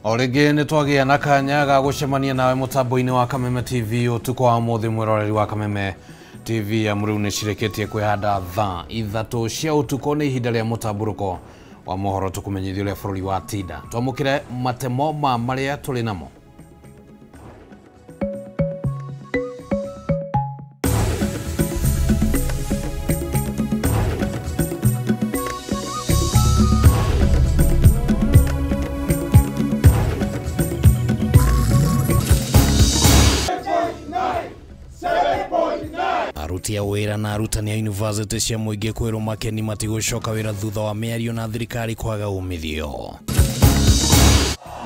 O rĩngĩ nĩ twagĩa na kanya ga gũcemania nawe mũtambo-inĩ wa Kameme TV ũtukũ wa ũmũthĩ mwĩroreri wa Kameme TV amu rĩu nĩ cirĩkĩtie kwĩhanda thaa 3 cia ũtukũ nĩ ihinda rĩa mũtambũrũko wa mohoro tũkũmenyithia ũrĩa bũrũri wa tinda. Twamũkĩre matemo ma marĩa tũrĩ namo. Aruti a wĩra na arutani a university cia mũingĩ kwĩrwo makeni matigũcoka wĩra thutha wa mĩario na thirikari kwaga umithio.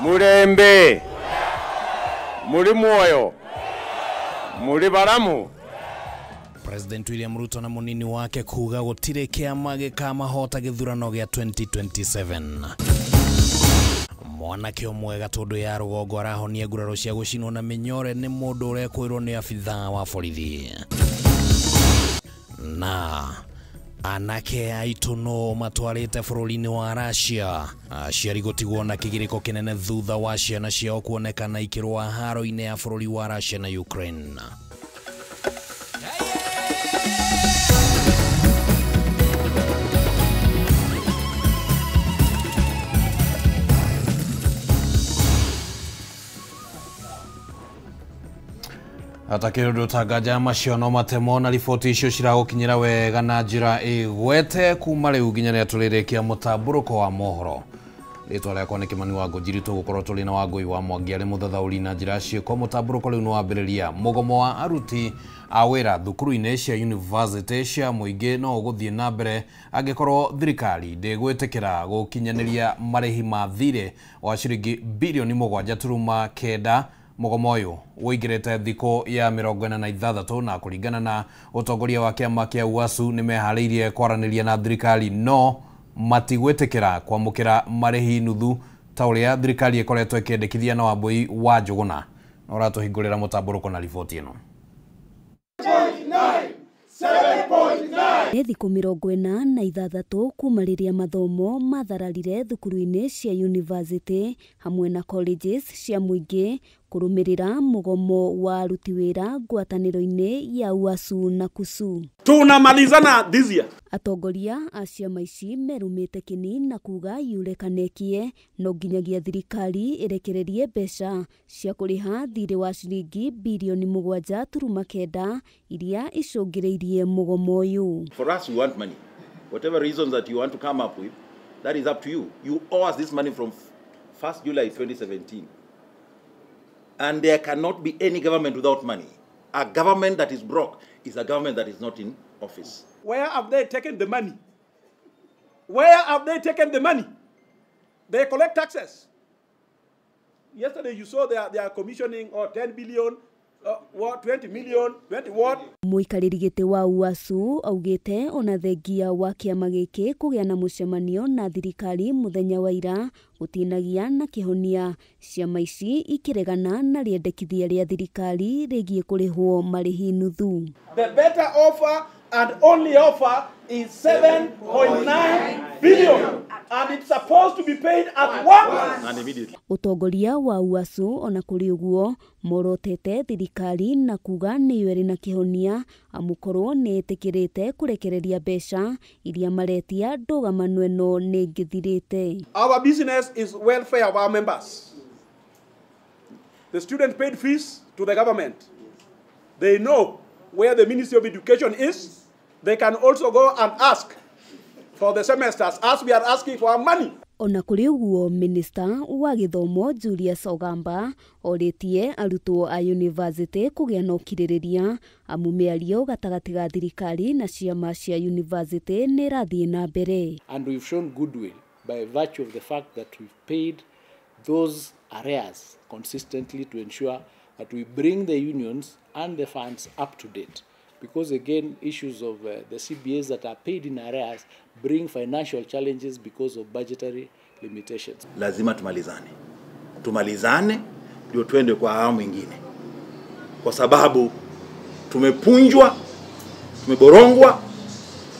Murembe muri muoyo muri baramu. President William Ruto na munini wake kuga gũtirĩ kĩama gĩkamahota gĩthurano gĩa 2027. Mwanake ũmwe Gatũndũ ya rũgongo arahonia nguraro cia gũcinwo na mĩnyore nĩ mũndũ ũrekwĩrwo nĩ abithaa wa borithi. Na anake aitũ no matwarĩte bũrũri-inĩ wa Russia aciari gũtigwo na kĩgirĩko kĩnene thutha wa ciana ciao kuonekana ikĩrũa haro-inĩ ya bũrũri wa Russia na Ukraine. Atakĩrĩ ũtangaja macio no matemo na riboti icio ciragũkinyĩra wega na njĩra ĩgwete kuma rĩu nginya rĩrĩa tũrĩrĩkia mũtambũrũko wa mohoro. Rĩtwa rĩakwa nĩ Kĩmani wa Ngũnjiri, tũgũkorwo tũrĩ na Wangũi wa Mwangi arĩ mũthathaũri na njĩra ciĩko. Mũtambũrũko rĩu nĩ wambĩrĩria. Mũgomo wa aruti a wĩra thukuru-inĩ cia university cia mũingĩ no ũgũthiĩ na mbere angĩkorwo thirikari ndĩgwĩtĩkĩra gũkinyanĩria marĩhi ma thirĩ wa ciringi birioni 7.9. Mũgomo ũyũ ũingĩrĩte thikũ ya 46 na kũringana na ũtongoria wa kĩama kĩa UASU nĩ meharĩirie kwaranĩria na thirikari no matigwĩtĩkĩra kwamũkĩra marĩhi nuthu ta ũrĩa thirikari ĩkoretwo ĩkĩendekithia. Na Wambui wa Njũgũna na ũratũhingũrĩra mũtambũrũko na riboti ĩno. Nĩ thikũ 46 kuma rĩrĩa mathomo mathararire thukuru-inĩ cia university hamwe na colleges cia mũingĩ kũrũmĩrĩra mũgomo wa aruti wĩra ngwatanĩro-inĩ ya UASU na KUSU. Tunamalizana this year. Atongoria a ciama ici merumĩte kĩni na kuga yure kanekie no nginyagia thirikari ĩrekererie mbeca cia kũrĩha thirĩ wa ciringi birioni 7.9 iria icũngĩrĩirie mũgomo ũyũ. For us, we want money. Whatever reasons that you want to come up with, that is up to you. You owe us this money from 1st July 2017. And there cannot be any government without money. A government that is broke is a government that is not in office. Where have they taken the money? Where have they taken the money? They collect taxes. Yesterday you saw they are commissioning 10 billion, what, 20 million, 20 what? Mũikarĩri gĩtĩ wa UASU augĩte ona thengia wa kĩama gĩkĩ kũgĩa na mũcemanio na thirikari mũthenya wa ira gũtinagia na kĩhonia ciama ici ikĩregana na rĩendekithia rĩa thirikari rĩgiĩ kũrĩhwo marĩhi nuthu. The better offer and only offer is 7.9 billion and it's supposed to be paid at once and immediately. Ũtongoria wa UASU ona kũrĩ ũguo morotete thirikari na kuga nĩyo ĩrĩ na kĩhonia amukorwo nĩ ĩtĩkĩrĩte kũrekereria mbeca iria maretia ndũgamano ĩno nĩ ĩngĩthirĩte. Our business is welfare of our members. The student paid fees to the government. They know where the Ministry of Education is. They can also go and ask for the semesters as we are asking for our money. Ona kũrĩ ũguo minista wa gĩthomo Julius Ogamba orĩtie arutwo a university kũgĩa na ũkirĩrĩria amu mĩario gatagatĩ ga thirikari na ciama cia university nĩ ĩrathiĩ na mbere. And we've shown goodwill by virtue of the fact that we've paid those arrears consistently to ensure that we bring the unions and the funds up to date. because again, issues of the CBAs that are paid in arrears bring financial challenges because of budgetary limitations. Lazima tumalizane. Tumalizane ndio twende kwa awamu nyingine. Kwa sababu tumepunjwa, tumeborongwa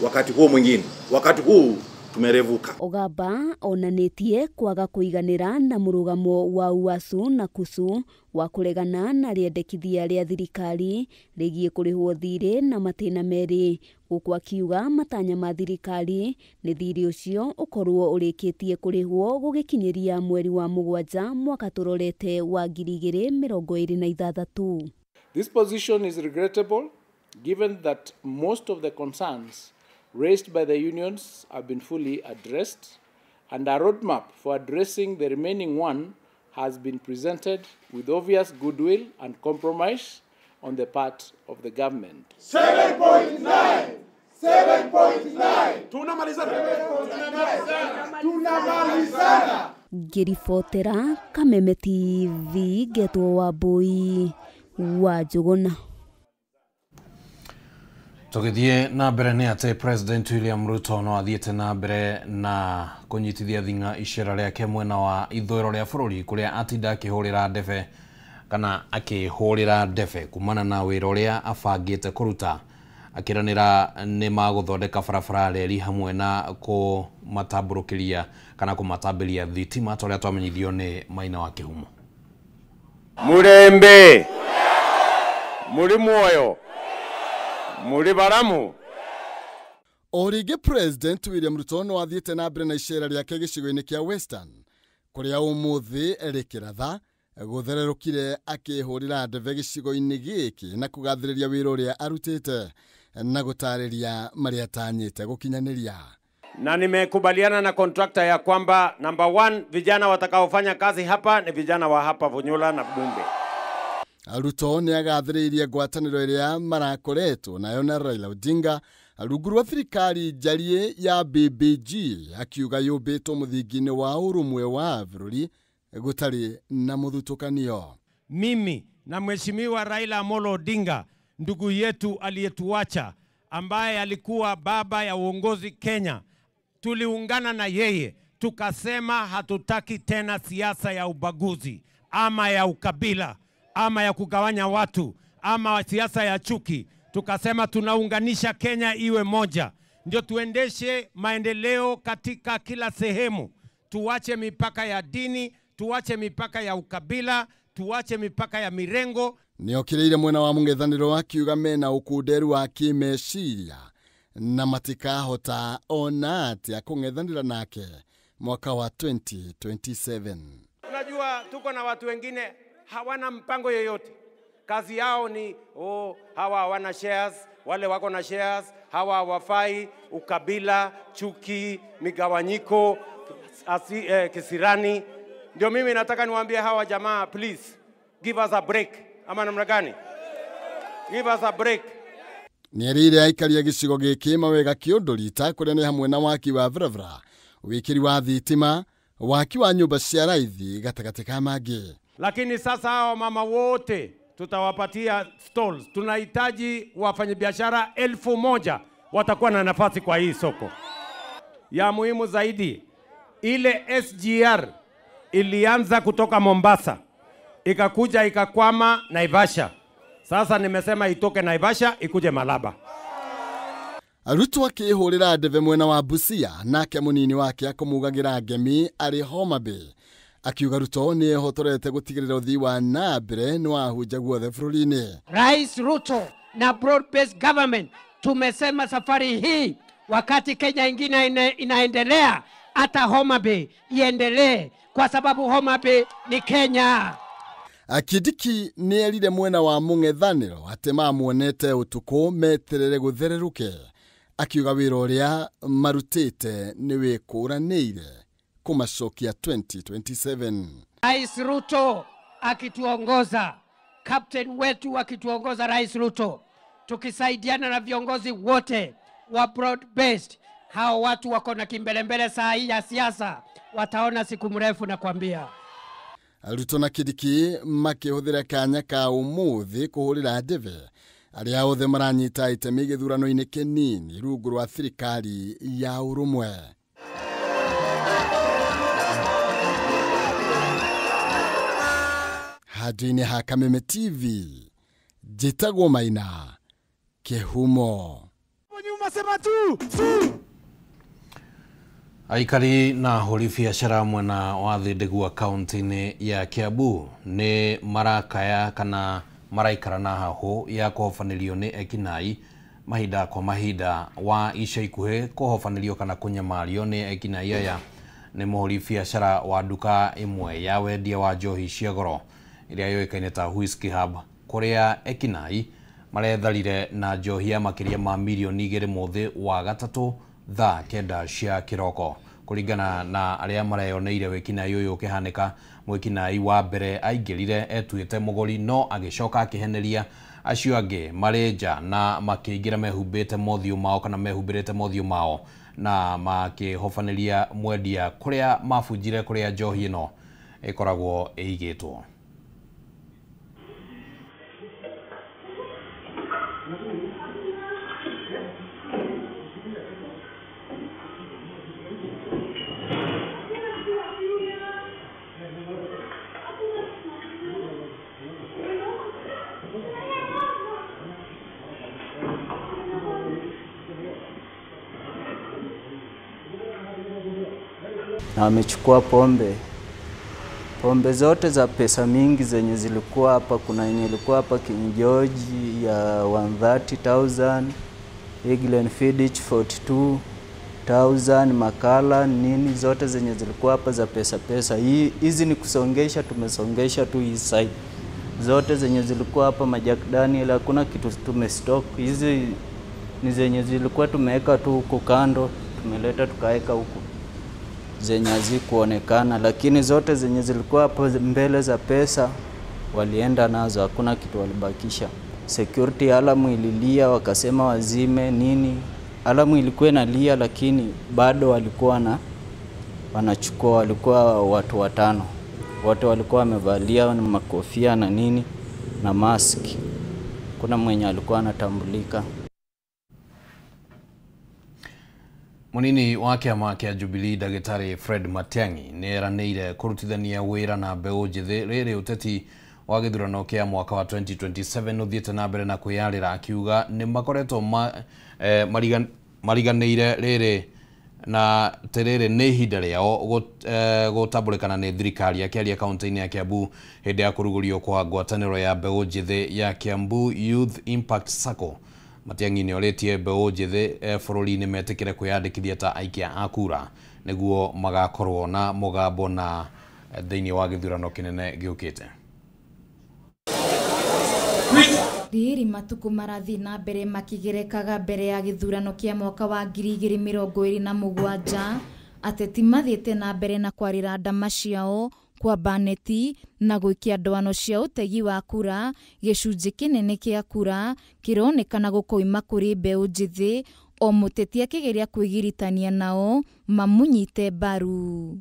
wakati huo mwingine. Wakati huu tumerevuka. Ogaba onanĩtie kwaga kũiganĩra na mũrũgamo wa UASU na KUSU wa kũregana na rĩendekithia rĩa thirikari rĩgiĩ kũrĩhwo thirĩ na matĩna merĩ, gũkũ akiuga matanya ma thirikari nĩ thirĩ ũcio ũkorwo ũrĩkĩtie kũrĩhwo gũgĩkinyĩria mweri wa mũgwanja mwaka tũrorete wa 2026. This position is regrettable given that most of the concerns raised by the unions have been fully addressed, and a roadmap for addressing the remaining one has been presented with obvious goodwill and compromise on the part of the government. 7.9! 7.9! Tunamalizana! Tunamalizana! Ngĩribotera Kameme TV ngetwo Wambui wa Njũgũna. Tũgĩthiĩ na mbere nĩ atĩ President William Ruto no athiĩte na mbere na kũnyitithia thing'a icera rĩake mwena wa ithũĩro rĩa bũrũri kũrĩa atinda akĩhũrĩra ndebe kana akĩhũrĩra ndebe kumana na wĩra ũrĩa abangĩte kũruta, akĩranĩra nĩ magũthondeka barabara, reri hamwe na kũmatambũrũkĩria kana kũmatambĩria thitima ta ũrĩa twamenyithio nĩ Maina wa Kĩhumo. Murembe muri muoyo muri baramu. O rĩngĩ President William Ruto no athiĩte na mbere na icera rĩake gĩcigo-inĩ kĩa Western kũrĩa ũmũthĩ rĩkĩratha gũthererũkire akĩhũrĩra ndebe gĩcigo-inĩ gĩkĩ na kũgathĩrĩria wĩra ũrĩa arutĩte na gũtarĩria marĩa atanyĩte gũkinyanĩria. Na nimekubaliana na contractor ya kwamba number 1, vijana watakaofanya kazi hapa ni vijana wa hapa Funyula na Bumbe. Ruto nĩ agathĩrĩirie ngwatanĩro ĩrĩa marakoretwo nayo na Raila Odinga rungu rwa thirikari njariĩ ya BBG, akiuga yũmbĩtwo mũthingi-inĩ wa ũrũmwe wa bũrũri gũtarĩ na mũthutũkanio. Mimi na Mheshimiwa Raila Amolo Odinga, ndugu yetu aliyetuacha, ambaye alikuwa baba ya uongozi Kenya, tuliungana na yeye tukasema hatutaki tena siasa ya ubaguzi ama ya ukabila ama ya kugawanya watu ama siasa ya chuki. Tukasema tunaunganisha Kenya iwe moja, ndio tuendeshe maendeleo katika kila sehemu. Tuache mipaka ya dini, tuache mipaka ya ukabila, tuache mipaka ya mirengo. Nĩokĩrĩire mwena wa mũng'ethanĩro akiuga mena ũkunderu wa kĩmeciria na matikahota ona atĩa kũng'ethanĩra nake mwaka wa 2027. Unajua tuko na watu wengine hawana mpango yoyote. Kazi yao ni oh, hawa hawana shares, wale wako na shares, hawa hawafai, ukabila, chuki, migawanyiko, kisirani. Ndio mimi nataka niwaambie hawa jamaa, please give us a break. Ama namna gani? Give us a break. Nĩerĩire aikari a gĩcigo gĩkĩ mawega kĩũndũrita kũrĩa nĩ hamwe na waki wa barabara, wĩkĩri wa thitima, waki wa nyũmba cia raithi gatagatĩ ka mangĩ. Lakini sasa hawa mama wote tutawapatia stalls. Tunahitaji wafanyabiashara 1000 watakuwa na nafasi kwa hii soko. Ya muhimu zaidi, ile SGR ilianza kutoka Mombasa, ikakuja ikakwama Naivasha. Sasa nimesema itoke Naivasha ikuje Malaba. Ruto akĩhũrĩra ndebe mwena wa Busia, nake mũnini wake akũmugagĩra ngemi arĩ Homa Bay, akiuga Ruto nĩ ehotorete gũtigĩrĩra ũthii wa na mbere nĩ wahunja guothe bũrũri-inĩ. Rais Ruto na broad-based government tumesema safari hii, wakati Kenya ingine inaendelea, hata Homa Bay iendelee, kwa sababu Homa Bay ni Kenya. Kindiki nĩ erire mwena wa mũng'ethanĩro atĩ mamuonete ũtukũ meterere gũthererũke, akiuga wĩra ũrĩa marutĩte nĩ wĩkũranĩire kũmacokia 2027. Rais Ruto akituongoza, captain wetu akituongoza Rais Ruto, tukisaidiana na viongozi wote wa broad based, hao watu wako na kimbelembele saa hii ya siasa, wataona siku mrefu nakwambia. Ruto na Kindiki makĩhũthĩra kanya ka ũmũthĩ kũhũrĩra ndebe Arĩa othe maranyita itemi gĩthurano-inĩ kĩnini rungu rwa thirikari ya ũrũmwe. Handũ-inĩ ha Kameme TV, njĩtagwo Maina Kĩhumo. Aikari na ahũri biacara mwena wa Thindigua kaunti-inĩ ya Kiambu nĩ marakaya kana maraikara na hahũ ya kũhobanĩrio nĩ ekinai mahinda kwa mahinda wa ica ikuhĩ kũhobanĩrio kana kũnyamario nĩ ekinai aya nĩ mũhũri biacara wa nduka ĩmwe ya wendia wa njohi cia goro ĩrĩa yũĩkaine ta Whiskey Hub kũrĩa ekinai maretharire na njohi ya makĩria ma mirioni 2 mũthĩ wa gatatũ thaa 9 cia kĩroko. Kũringana na arĩa mareyoneire wĩkinai ũyũ ũkĩhanĩka, mwĩkinai wa mbere aingĩrire etuĩte mũgũri no agĩcoka akĩheneria acio angĩ marĩ nja na makĩingĩra mehumbĩte mothiũ mao kana mehumbĩrĩte mothiũ mao na makĩhobanĩria mwendia kũrĩa mabunjire kũrĩa njohi ĩno ĩkoragwo ĩigĩtwo. Na wamechukua pombe zote za pesa mingi zenye zilikuwa hapa. Kuna yenye ilikuwa hapa King George ya 130,000, Glenfiddich 42,000, Makala nini zote zenye zilikuwa hapa za pesa. Hizi ni kusongesha, tumesongesha tu hii side. Zote zenye zilikuwa hapa Majack Daniel hakuna kitu tumestock. Hizi ni zenye zilikuwa tumeweka tu huko kando, tumeleta tukaweka huko zenye hazikuonekana, lakini zote zenye zilikuwa hapo mbele za pesa walienda nazo, hakuna kitu walibakisha. Security alarm ililia, wakasema wazime nini. Alarm ilikuwa inalia, lakini bado walikuwa na wanachukua. Walikuwa watu 5, wote walikuwa wamevalia makofia na nini na mask. Kuna mwenye alikuwa anatambulika. Munini wa kĩama kĩa Jubilee Ndagĩtarĩ Fred Matiang'i nĩ eranĩire kũrutithania wĩra na mbeũ njĩthĩ rĩrĩ ũteti wa gĩthurano kĩa mwaka wa 2027 ũthiĩte na mbere na kwĩyarĩra, akiuga nĩ makoretwo mariganĩire rĩrĩ na rĩrĩ nĩ ihinda rĩao gũtambũrĩkana nĩ thirikari. Akĩaria kaunti-inĩ ya Kiambu hĩndĩ ya kũrugũrio kwa ngwatanĩro ya mbeũ njĩthĩ ya Kiambu Youth Impact Sacco, Matiang'i nĩ orĩtie mbeũ njĩthĩ bũrũri-inĩ metĩkĩre kwĩyandĩkithia ta aikia a kura nĩguo magakorwo na mũgambo na thĩinĩ wa gĩthurano kĩnene gĩũkĩte. Rĩrĩ matukũ marathiĩ na mbere makĩgerekaga mbere ya gĩthurano kĩa mwaka wa 2027, ateti mathiĩte na mbere na kwarĩra ndama ciao kwamba neti na gwĩkia ndwano cia ũtegi wa kura. Gĩcunjĩ kĩnene kĩa kura kĩronekana gũkoima kũrĩ mbeũ njĩthĩ, o mũteti akĩgeria kwĩgiritania nao mamũnyite mbaru.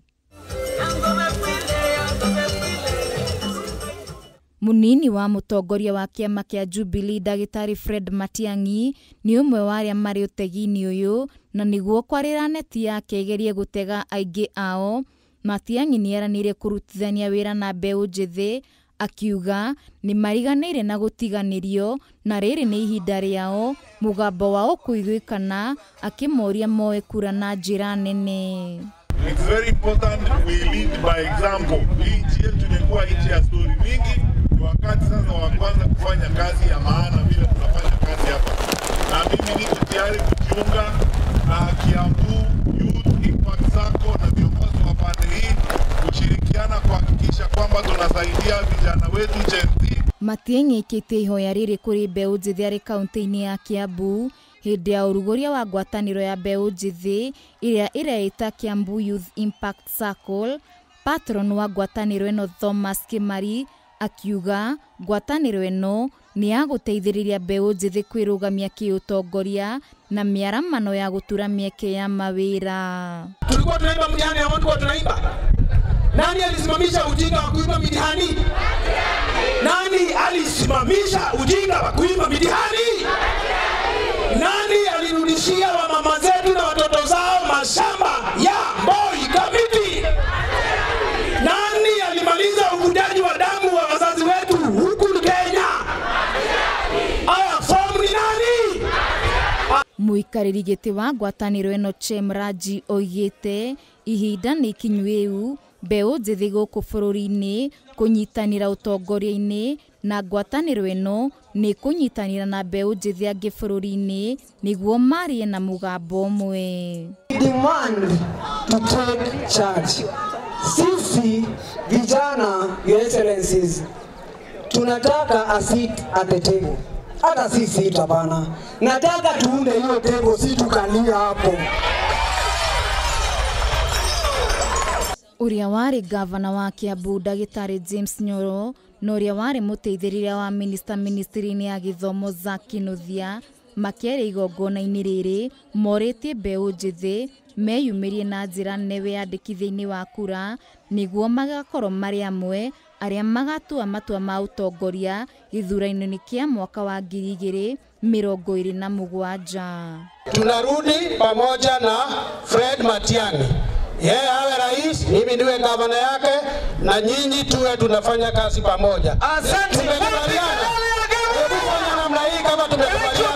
Munini wa mũtongoria wa kĩama kĩa Jubilee Ndagĩtarĩ Fred Matiang'i nĩ ũmwe wa arĩa marĩ ũtegi-inĩ ũyũ, na nĩguo kwarĩra neti yake ĩgerie gũtega aingĩ ao. Matiang'i nĩ eranĩire kũrutithania wĩra na mbeũ njĩthĩ, akiuga nĩ mariganĩire na gũtiganĩrio na rĩrĩ nĩ ihinda rĩao mũgambo wao kũiguĩkana, akĩmoria moe kura na njĩra nene. It's very important we lead by example. Hii nchi yetu imekuwa nchi ya story mingi. Ni wakati sasa wa kwanza kufanya kazi ya maana vile tunafanya kazi hapa. Na mimi niko tayari kujiunga na Kiambu Youth Impact Sacco na viongozi wa pande hii kushirikiana kuhakikisha kwamba tunasaidia vijana wetu Gen Z. Matiang'i ekĩte ihoya rĩrĩ kũrĩ mbeũ njĩthĩ arĩ kaunti-inĩ ya Kiambu hĩndĩ ya ũrugũria wa ngwatanĩro ya mbeũ njĩthĩ ĩrĩa ĩreĩta Kiambu Youth Impact Circle. Patron wa ngwatanĩro ĩno Thomas Kimari akiuga ngwatanĩro ĩno nĩ ya gũteithĩrĩria mbeũ njĩthĩ kwĩrũgamia kĩũtongoria na mĩaramano ya gũtura mĩeke ya mawĩra. Tulikuwa tunaimba mtihani ya watu tunaimba. Nani alisimamisha ujinga wa kuiba mitihani? Nani alisimamisha ujinga wa kuiba mitihani? Nani alirudishia wamama zetu na watoto zao mashamba ya Moi Kamiti? Nani alimaliza uvujaji wa damu wa wazazi wetu huku Kenya? Aya, form ni nani? Muikarĩri gĩtĩ wa ngwatanĩro ĩno Chem Raji oigĩte ihinda nĩ ikinyu rĩu mbeũ njĩthĩ gũkũ bũrũri-inĩ kũnyitanĩra ũtongoria-inĩ na ngwatanĩro ĩno nĩ kũnyitanĩra na mbeũ njĩthĩ angĩ bũrũri-inĩ nĩguo marie na mũgambo ũmwe. Demand to take charge. Sisi vijana, Your Excellencies, tunataka a seat at the table. Hata si seat hapana. Nataka tuunde hiyo table, si tukalia hapo. Ũrĩa warĩ gavana wa Kiambu Ndagĩtarĩ James Nyoro na ũrĩa warĩ mũteithĩrĩria wa minista ministry-inĩ ya gĩthomo Zack Kinuthia makĩaria igongona-inĩ rĩrĩ morĩtie mbeũ njĩthĩ meyumĩrie na njĩra nene wĩyandĩkithia-inĩ wa kura nĩguo magakorwo marĩ amwe arĩa magatua matua ma ũtongoria gĩthurano-inĩ kĩa mwaka wa 2027. Tunarudi pamoja na Fred Matiang'i. Yeye awe rais, mimi niwe gavana yake, na nyinyi tuwe tunafanya kazi pamoja. Asante. Tumekubaliana. Hebu fanya namna hii kama tumekubaliana.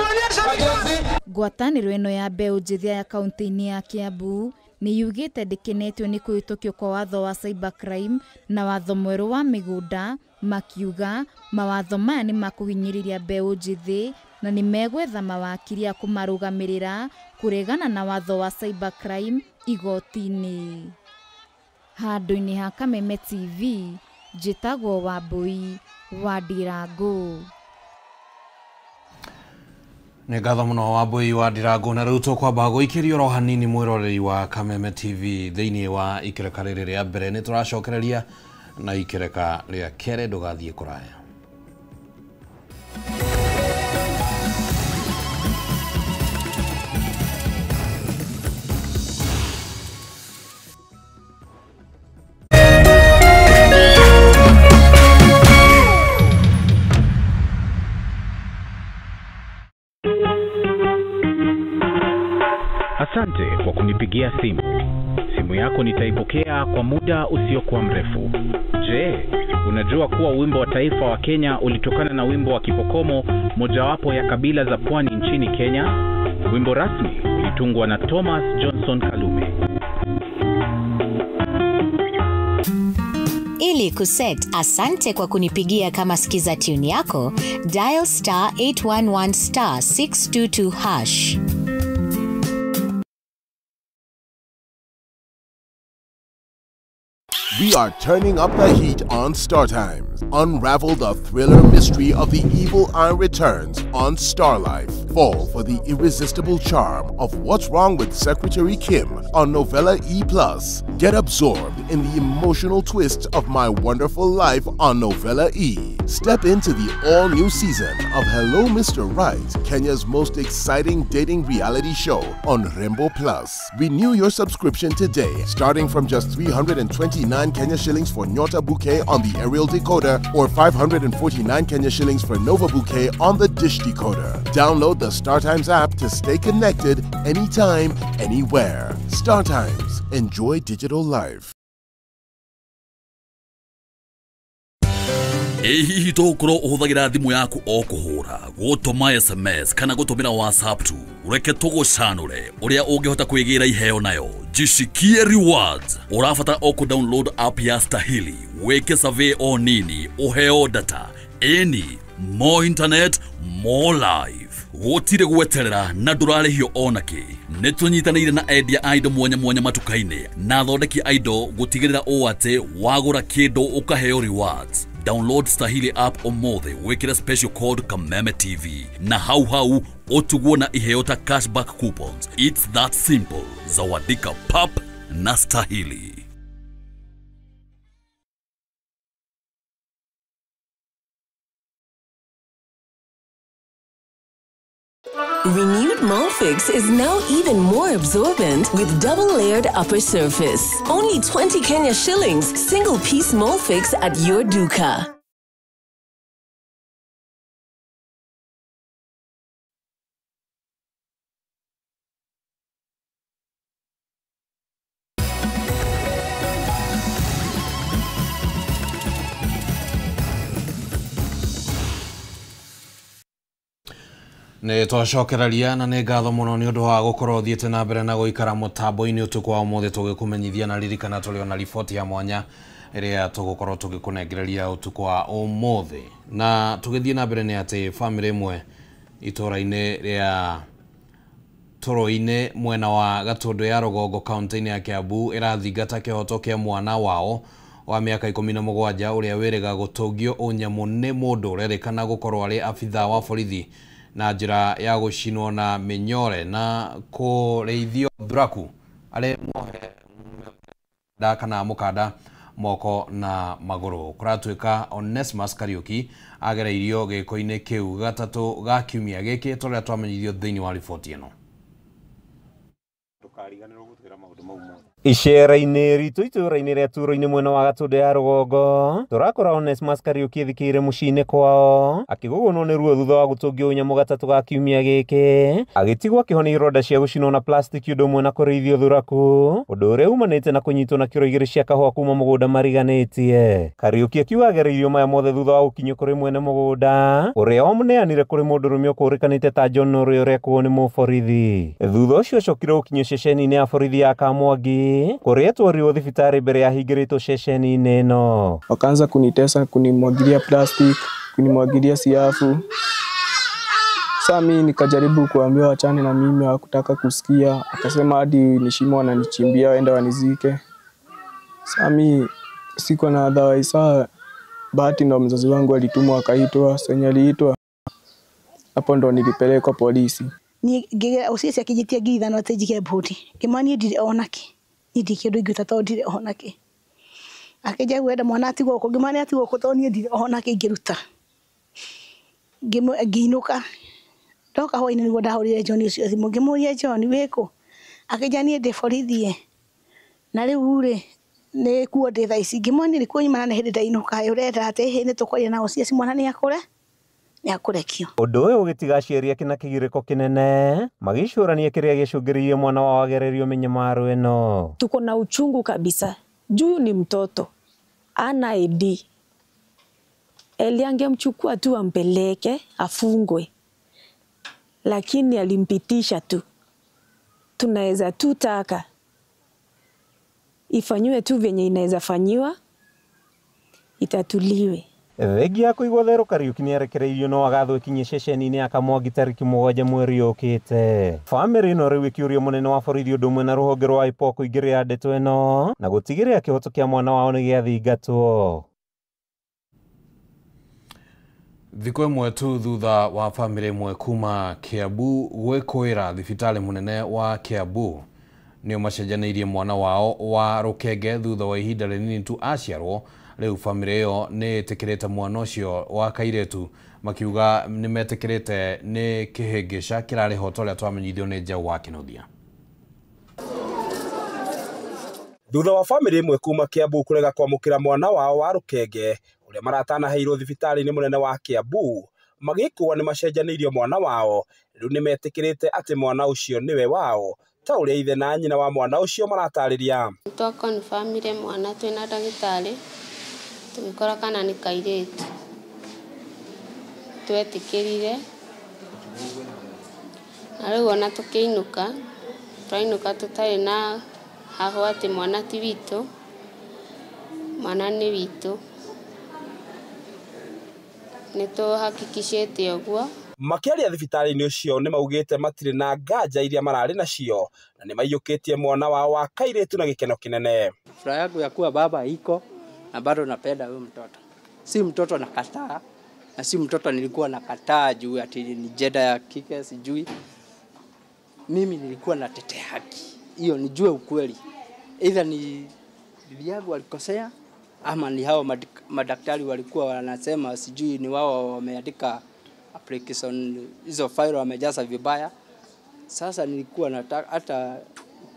Ngwatanĩro ĩno ya mbeũ njĩthĩ ya kaunti-inĩ ya Kiambu nĩ yugĩte ndĩkenetio nĩ kũhĩtũkio kwa watho wa cybercrime na watho mwerũ wa mĩgũnda, makiuga mawatho maya nĩ makũhinyĩrĩria mbeũ njĩthĩ na nĩ megwetha mawakiri a kũmarũgamĩrĩra kũregana na watho wa cybercrime igoti-inĩ. Handũ-inĩ ha Kameme TV, njĩtagwo Wambui wa Ndirango. Nĩ ngatho mũno Wambui wa Ndirango. Na rĩu tũkwamba gũikĩrio oro hanini mwĩroreri wa Kameme TV thĩinĩ wa ikereka rĩrĩ rĩa mbere. Nĩ tũracokereria na ikereka rĩa kerĩ, ndũgathiĩ kũraya. Asante kwa kunipigia simu. Simu yako nitaipokea kwa muda usiokuwa mrefu. Je, unajua kuwa wimbo wa taifa wa Kenya ulitokana na wimbo wa Kipokomo, mojawapo ya kabila za pwani nchini Kenya? Wimbo rasmi ulitungwa na Thomas Johnson Kalume. Ili kuset asante kwa kunipigia kama skiza tune yako, dial star 811 star 622 hash. We are turning up the heat on Star Times. Unravel the thriller mystery of the Evil Eye Returns on Star Life. Fall for the irresistible charm of What's Wrong with Secretary Kim on Novella E+. Get absorbed in the emotional twists of My Wonderful Life on Novella E. Step into the all-new season of Hello Mr. Right, Kenya's most exciting dating reality show on Rembo Plus. Renew your subscription today, starting from just 329 Kenya shillings for Nyota Bouquet on the aerial decoder or 549 Kenya shillings for Nova Bouquet on the dish decoder. Download the StarTimes app to stay connected anytime, anywhere. StarTimes. Enjoy digital life. Ĩ hihi tũgũkorwo ũhũthagĩra thimũ yaku o kũhũra, gũtũma SMS kana gũtũmĩra WhatsApp tu? Reke tũgũcanũre ũrĩa ũngĩhota kwĩgĩra iheo nayo. Jishikie rewards. Ũrabatara o kũ download app ya Stahili, wĩke survey o nini, ũheo data. Ĩni, more internet, more life. Gũtirĩ gweterera na ndũrarĩhio onakĩ. Nĩ tũnyitanĩire na endia a indo mwanya mwanya matuka-inĩ na athondeki a indo gũtigĩrĩra ũũ atĩ wagũra kĩndũ ũkaheo rewards. Download Stahili app ũmũthĩ wĩkĩre special code Kameme TV na hau hau ũtugwo na iheo ta cashback coupons. It's that simple. Zawadika pap na Stahili. Renewed Molfix is now even more absorbent with double-layered upper surface. Only 20 Kenya shillings, single-piece Molfix at your duka. Nä twacokereria na nä ngatho må no nä å ndå wa gå korwo thiä te na mbere na gå ikara må tambo-inä å tukå wa å tå gä kå menyithia na ririkana tå rä ona riboti ya mwanya ä rä a tå gå korwo tå gä kå nengereria å tukå wa å må thä na tå gä thiä na mbere nä atä bamä rä ĩmwe itũra-inĩ rĩa Toro-inĩ mwena wa Gatũndũ ya rũgongo kaunti-inĩ ya Kiambu ĩrathingata kĩhoto kĩa mwana wao wa mĩaka 17 ũrĩa wĩrĩga gũtũngio ũnyamũ nĩ mũndũ ũrerĩkana gũkorwo arĩ abithaa wa borithi na njĩra ya gũcinwo na mĩnyore na kũrĩithio thuraku arĩ muohe kana mũkanda moko na magũrũ. Kũratuĩka Onesmus Kariuki agereirio gĩko-inĩ kĩu gatatũ ga kiumia gĩkĩ tũrĩa twamenyithio thĩinĩ wa riboti ĩno. Icera-inĩ ritũ itũra-inĩ rĩa Turo-inĩ mwena wa Gatũndũ ya rũgongo tũrakora Onesmus Kariuki ethikĩire mũciĩ-inĩ kwao akĩgũgũnwo nĩ ruo thutha wa gũtũngio ũnyamũ gatatũ ga kiumia gĩkĩ agĩtigwo akĩhonia ironda cia gũcinwo na plastiki ũndũ ũmwe na kũrĩithio thuraku ũndũ ũrĩa umanĩte na kũnyitwo na kiro 2 cia kahũa kuma mũgũnda mariganĩtie. Kariuki akiuga agereirio maya mothe thutha wa gũkinyio kũrĩ mwene mũgũnda ũrĩa wamũneanire kũrĩ mũndũrũme ũkũrĩkanĩte ta John ũrĩa ũrekwo nĩ mũborithi. Thutha ũcio acokire gũkinyio ceceni-inĩ ya borithi ya Kamwangi kũrĩa twarirwo thibitarĩ mbere ya hingĩrĩtwo ceceni-inĩ ĩno. Wakaanza kunitesa, kunimwagilia plastic, kunimwagilia siafu. Sasa mimi nikajaribu kuambia wachane na mimi, hawakutaka kusikia. Akasema hadi nishimo wananichimbia waenda wanizike. Sasa mimi sikuwa na otherwise. Saa bahati ndo mzazi wangu alitumwa akaitwa, senye aliitwa hapo ndo nilipelekwa polisi. Ni usisi akijitia 5,000 atä njige mbũri ngĩmania ndirĩ onake niĩ ndirĩ kĩndũ ingĩruta tondũ ndirĩ onake akĩnjia gwenda mwana atigwo gũkũ ngĩmania atigwo gũkũ tondũ niĩ ndirĩ onake ingĩruta ngĩinũka ndoka hwainĩ nĩguo ndahũrire John ũcio thimũ ngĩmũria John wĩkũ akĩnjia niĩ ndĩ borithi na rĩu rĩ nĩ kuo ndĩ thaa ici ngĩmwania nĩ kuo nyuma na nĩ hĩndĩ ndainũka ũrenda atĩ hĩ nĩ tũkwaria na OCS mwana nĩ akũre nĩakũrekio. Ũndũ ũyũ ũgĩtiga aciari ake na kĩgirĩko kĩnene magĩcũrania kĩrĩa gĩcũngĩrĩirie mwana wao agererio mĩnyamaro ĩno. Tuko na uchungu kabisa juu ni mtoto ana ID. Eli angemchukua tu ampeleke afungwe, lakini alimpitisha tu. Tunaweza tu taka ifanyiwe tu venye inaweza fanyiwa, itatuliwe. Thengia ya kũigwo therũ Kariuki nĩarekereirio no agathwo ĩkinye ceceni-inĩ ya Kamwangi tarĩki 7 mweri ũkĩte. Bamĩrĩ ĩno rĩu ĩkĩũria mũnene wa borithi ũndũ ũmwe na rũhonge rwa IPOA kũingĩrĩra ndeto ĩno na gũtigĩrĩra kĩhoto kĩa mwana wao nĩgĩathingatwo. Thikũ ĩmwe tu thutha wa bamĩrĩ ĩmwe kuma Kiambu gwĩkũĩra thibitarĩ mũnene wa Kiambu nĩo macenjanĩirie mwana wao wa rũkenge thutha wa ihinda rĩnini tu aciarwo. Rĩu bamĩrĩ ĩyo nĩ ĩtĩkĩrĩte mwana ũcio wa kairĩtu makiuga nĩ metĩkĩrĩte nĩ kĩhĩngĩca kĩrarĩho ta ũrĩa twamenyithio nĩ Njaũ wa Kĩnuthia. Thutha wa bamĩrĩ ĩmwe kuma Kiambu kũrega kwamũkĩra mwana wao wa rũkenge ũrĩa maratanaheirwo thibitarĩ-inĩ mũnene wa Kiambu magĩkũa nĩ macenjanĩirio mwana wao, rĩu nĩ metĩkĩrĩte atĩ mwana ũcio nĩwe wao ta ũrĩa ithe na nyina wa mwana ũcio maratarĩria. Twakonfamire mwana twĩna ndagĩtarĩ tũgĩkora kana nĩ kairĩtu twetĩkĩrire na rĩu ona tũkĩinũka twainũka tũtarĩ na haho atĩ mwana ti witũ, mwana nĩ witũ, nĩ tũhakikicĩte ũguo. Makĩaria thibitarĩ-inĩ ũcio nĩ maugĩte matirĩ na nganja iria mararĩ nacio na nĩ maiyũkĩtie mwana wao wa kairĩtu na gĩkeno kĩnene. Furaha yangu ya kuwa baba iko na bado napenda huyo mtoto. Si mtoto nakataa, na si mtoto nilikuwa nakataa juu ati ni jeda ya kike sijui. Mimi nilikuwa natetea haki. Hiyo nijue ukweli. Either ni bibi yangu alikosea ama ni hao madaktari walikuwa wanasema sijui ni wao wameandika application hizo file wamejaza vibaya. Sasa nilikuwa nataka, hata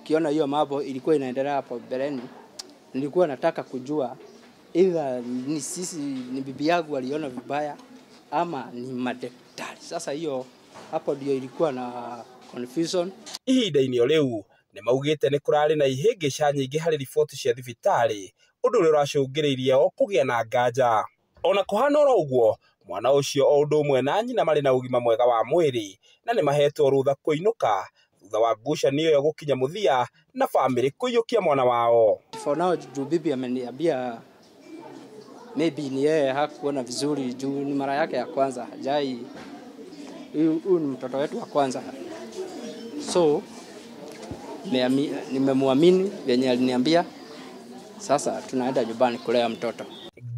ukiona hiyo mambo ilikuwa inaendelea hapo mbeleni, nilikuwa nataka kujua either ni sisi ni bibi yangu aliona vibaya ama ni madaktari. Sasa hiyo hapo ndio ilikuwa na confusion. Ihinda-inĩ o rĩu nĩ maugĩte nĩ kũrarĩ na ihĩngĩca nyingĩ harĩ riboti cia thibitarĩ, ũndũ ũrĩa ũracũngĩrĩirie o kũgĩa na nganja. Ona kũhana oro ũguo, mwana ũcio o ũndũ ũmwe na nyina marĩ na ũgima mwega wa mwĩrĩ na nĩ mahetwo rũtha kũinũka thutha wa ngucanio ĩyo gũkinya mũthia na bamĩrĩ kũiyũkia mwana wao. For now juu bibi ameniambia maybe ni yeye hakuona vizuri juu ni mara yake ya kwanza hajai, huyu ni mtoto wetu wa kwanza, so nimemwamini venye aliniambia. Sasa tunaenda nyumbani kulea mtoto.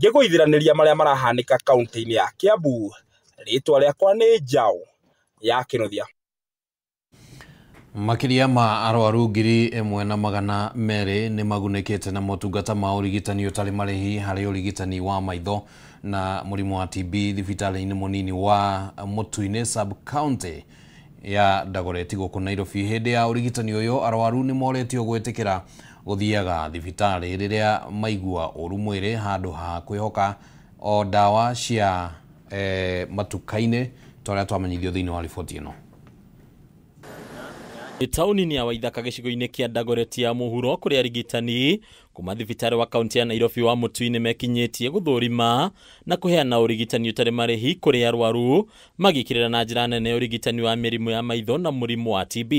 Ngĩgũithiranĩria marĩa marahanĩka kaunti-inĩ ya Kiambu, rĩtwa rĩakwa nĩ Njaũ ya Kĩnuthia. Makĩria ma arwaru 1,200 nĩ magunĩkĩte na motungata ma ũrigitani ũtarĩ marĩhi harĩ ũrigitani wa maitho na mũrimũ wa TB thibitarĩ-inĩ mũnini wa Mũtũ-inĩ sub county ya Dagoretti gũkũ Nairobi. Hĩndĩ ya ũrigitani ũyũ arwaru nĩ moretio gwĩtĩkĩra gũthiaga thibitarĩ rĩrĩa maigua ũru mwĩrĩ handũ ha kwĩhoka o ndawa cia matuka-inĩ ta ũrĩa twamenyithio thĩinĩ wa riboti ĩno. Taũni-inĩ ya Waithaka gĩcigo-inĩ kĩa Dagoretti ya mũhuro kũrĩa arigitani kuma thibitarĩ wa kaunti ya Nairobi wa Mũtũ-inĩ mekinyĩtie gũthũrima na kũheana ũrigitani ũtarĩ marĩhi kũrĩ arwaru magĩkĩrĩra na njĩra nene ũrigitani wa mĩrimũ ya maitho na mũrimũ wa TB.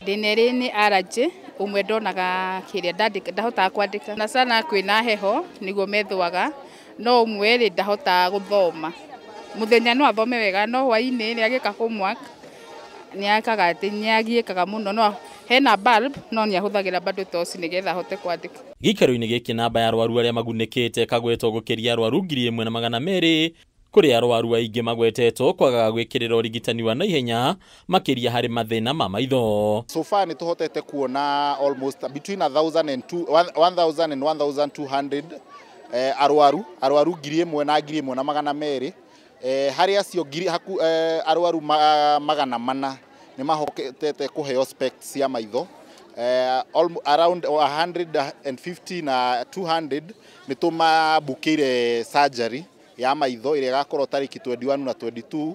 Thĩna ĩrĩ nĩ allergy, ũmwe ndonaga kĩrĩa ndahotaga kwandĩka na sana kwĩna heho nĩguo methwaga, no ũmwe rĩ ndahotaga gũthoma. Mũthenya no athome wega no hwaĩ-inĩ nĩ agĩka homework nĩ akaga atĩ nĩ agiĩkaga mũno, no hena bulb no nĩ ahũthagĩra bado toci nĩgetha ahote kwandĩka. Gĩikaro-inĩ gĩkĩ namba ya arwaru arĩa magunĩkĩte ĩkagwetwo gũkĩria arwaru 1,200 kũrĩa arwaru aingĩ magwetetwo kwagaga gwĩkĩrĩra ũrigitani wa naihenya makĩria harĩ mathĩna ma maitho. So far nĩ tũhotete kuona almost between 1,000 and 1,200 arwaru 1,000 na 1,200 harĩ acio arwaru 400 nĩ mahotete kũheo specs cia maitho. Around 150 na 200 nĩ tũmabukĩire surgery ya maitho ĩrĩa ĩgakorwo tarĩki 21 na 22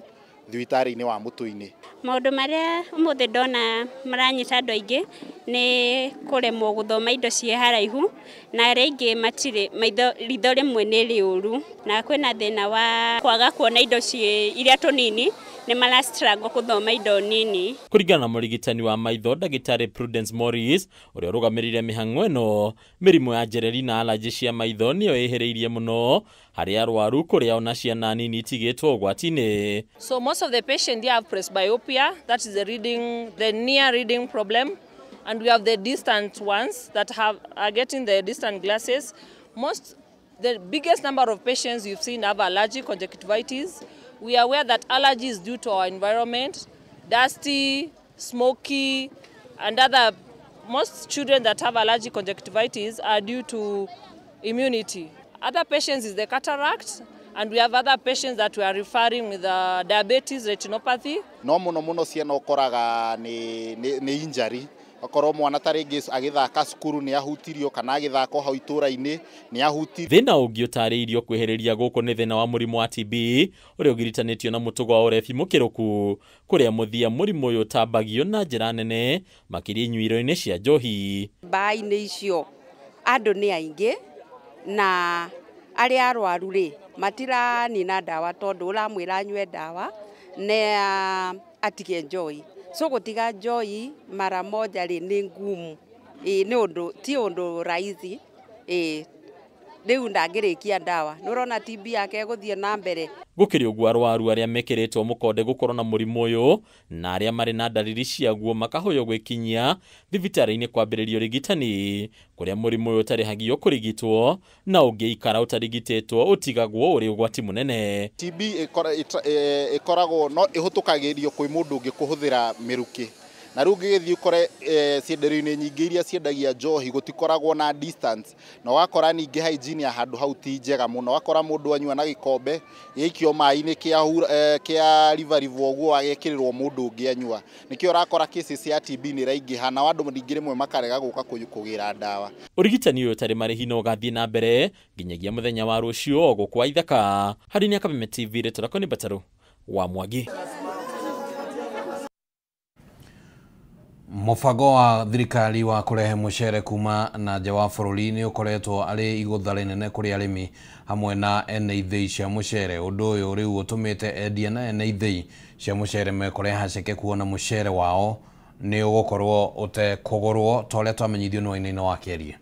thibitarĩ-inĩ wa Mũtũ-inĩ. Maũndũ marĩa ũmũthĩ ndona maranyita andũ aingĩ nĩ kũremwo gũthoma indo ciĩ haraihu, na arĩa aingĩ matirĩ maitho, ritho rĩmwe nĩ rĩũru, na kwĩna thĩna wa kwaga kuona indo ciĩ iria tũnini, nĩ mara struggle gũthoma indo nini. Kũringana na mũrigitani wa maitho ndagĩtarĩ Prudence Morris ũrĩa ũrũgamĩrĩire mĩhang'o ĩno, mĩrimũ ya njereri na allergy cia maitho nĩyo ĩhĩrĩirie mũno harĩ arwaru kũrĩa ona ciana nini itigĩtwo ũgwati-inĩ. So most of the patients here have presbyopia, that is the near reading problem, and we have the distant ones that are getting the distant glasses. The biggest number of patients you've seen have allergic conjunctivitis. We are aware that allergy is due to our environment, dusty, smoky, and other. Most children that have allergic conjunctivitis are due to immunity. Other patients is the cataract, and we have other patients that we are referring with diabetes, retinopathy. No muno muno ciana ũkoraga nĩ injury, okorwo mwana ta rĩngĩ agĩthaka cukuru nĩ ahutirio kana agĩthaka hau itũra-inĩ nĩ ahutirio. Thĩna ũngĩ ũtarĩirio kwĩhĩrĩria gũkũ nĩ thĩna wa mũrimũ wa TB ũrĩa ũgiritanĩtio na mũtugo wa ũrebi mũkĩrũku, kũrĩa mũthia mũrimũ ũyũ ũtambagio na njĩra nene makĩria inyuĩro-inĩ cia njohi. Mbaa-inĩ icio andũ nĩ aingĩ na arĩa arwaru rĩ matiranina ndawa tondũ ũramwĩra anyue ndawa na atige njohi. So gũtiga njohi mara moja rĩ nĩ ngumu, nĩ ũndũ ti ũndũ raithi. Rĩu ndangĩrĩkia ndawa, nĩ ũrona TB yake ĩgũthiĩ na mbere. Gũkĩrĩ ũguo arwaru arĩa mekĩrĩtwo mũkonde gũkorwo na mũrimũ ũyũ na arĩa marĩ na ndariri ciaguo makahoywo gwĩkinyia thibitarĩ-inĩ kwambĩrĩria ũrigitani, kũrĩa mũrimũ ũyũ ũtarĩhagio kũrigitwo na ũngĩikara ũtarigitĩtwo ũtigagwo ũrĩ ũgwati mũnene. TB ĩkoragwo no ĩhũtũkagĩrio kwĩ mũndũ ũngĩ kũhũthĩra mĩrukĩ, Na rĩu ũngĩgĩthiĩ ũkore cienderio-inĩ nyingĩ iria ciendagia njohi gũtikoragwo na distance, na ũgakora ningĩ hygiene ya handũ hau ti njega mũno. Ũgakora mũndũ anyua na gĩkombe gĩikio maĩ-inĩ kĩa rivarivwo ũguo agekĩrĩrwo mũndũ ũngĩ anyua. Nĩkĩo ũrakora cases ya TB nĩ iraingĩha na andũ ningĩ rĩmwe makarega gũka kũgĩra ndawa. Ũrigitani ũyũ ũtarĩ marĩhi no ũgathiĩ na mbere nginyagia mũthenya wa rũciũ gũkũ wa Ithaka. Harĩ nĩ Kameme TV, rĩtwa rĩakwa nĩ Mbatarũ wa Mwangi. Mũbango wa thirikari wa kũrehe mũcere kuma na nja wa bũrũri nĩ ũkoretwo arĩ igũtha rĩnene kũrĩ arĩmi hamwe na ene ithĩi cia mũcere. Ũndũ ũyũ rĩu ũtũmĩte endia na ene ithĩi cia mũcere mekore haceke kuona mũcere wao nĩ ũgũkorwo ũtekũgũrwo ta ũrĩa twamenyithio nĩ Wainaina wa Kĩarie.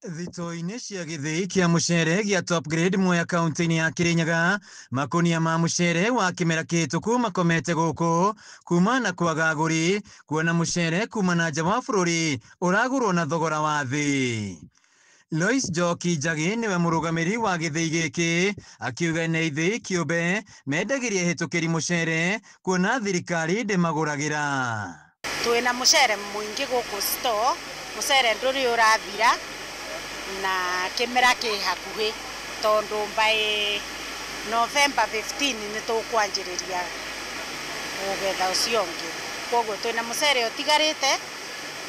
Thito-inĩ cia gĩthĩi kĩa mũcere gĩa Top Grade Mwea kaunti-inĩ ya Kirinyaga, makunia ma mũcere wa kĩmera kĩhĩtũku makomete gũkũ kuma na kwaga agũri, kuona mũcere kuma na nja wa bũrũri ũragũrwo na thogora wa thĩ. Lois Njoki Njagi nĩwe mũrũgamĩrĩri wa gĩthĩi gĩkĩ, akiuga ene ithĩi kĩũmbe mendagĩria hĩtũkĩri mũcere kuona thirikari ndĩmagũragĩra. Twĩna mũcere mũingĩ gũkũ store, mũcere ndũrĩ ũrathira na kĩmera kĩ hakuhĩ tondũ by November 15 nĩ tũkwanjĩrĩria kũgetha ũcio ũngĩ. Koguo twĩna mũcere ũtigarĩte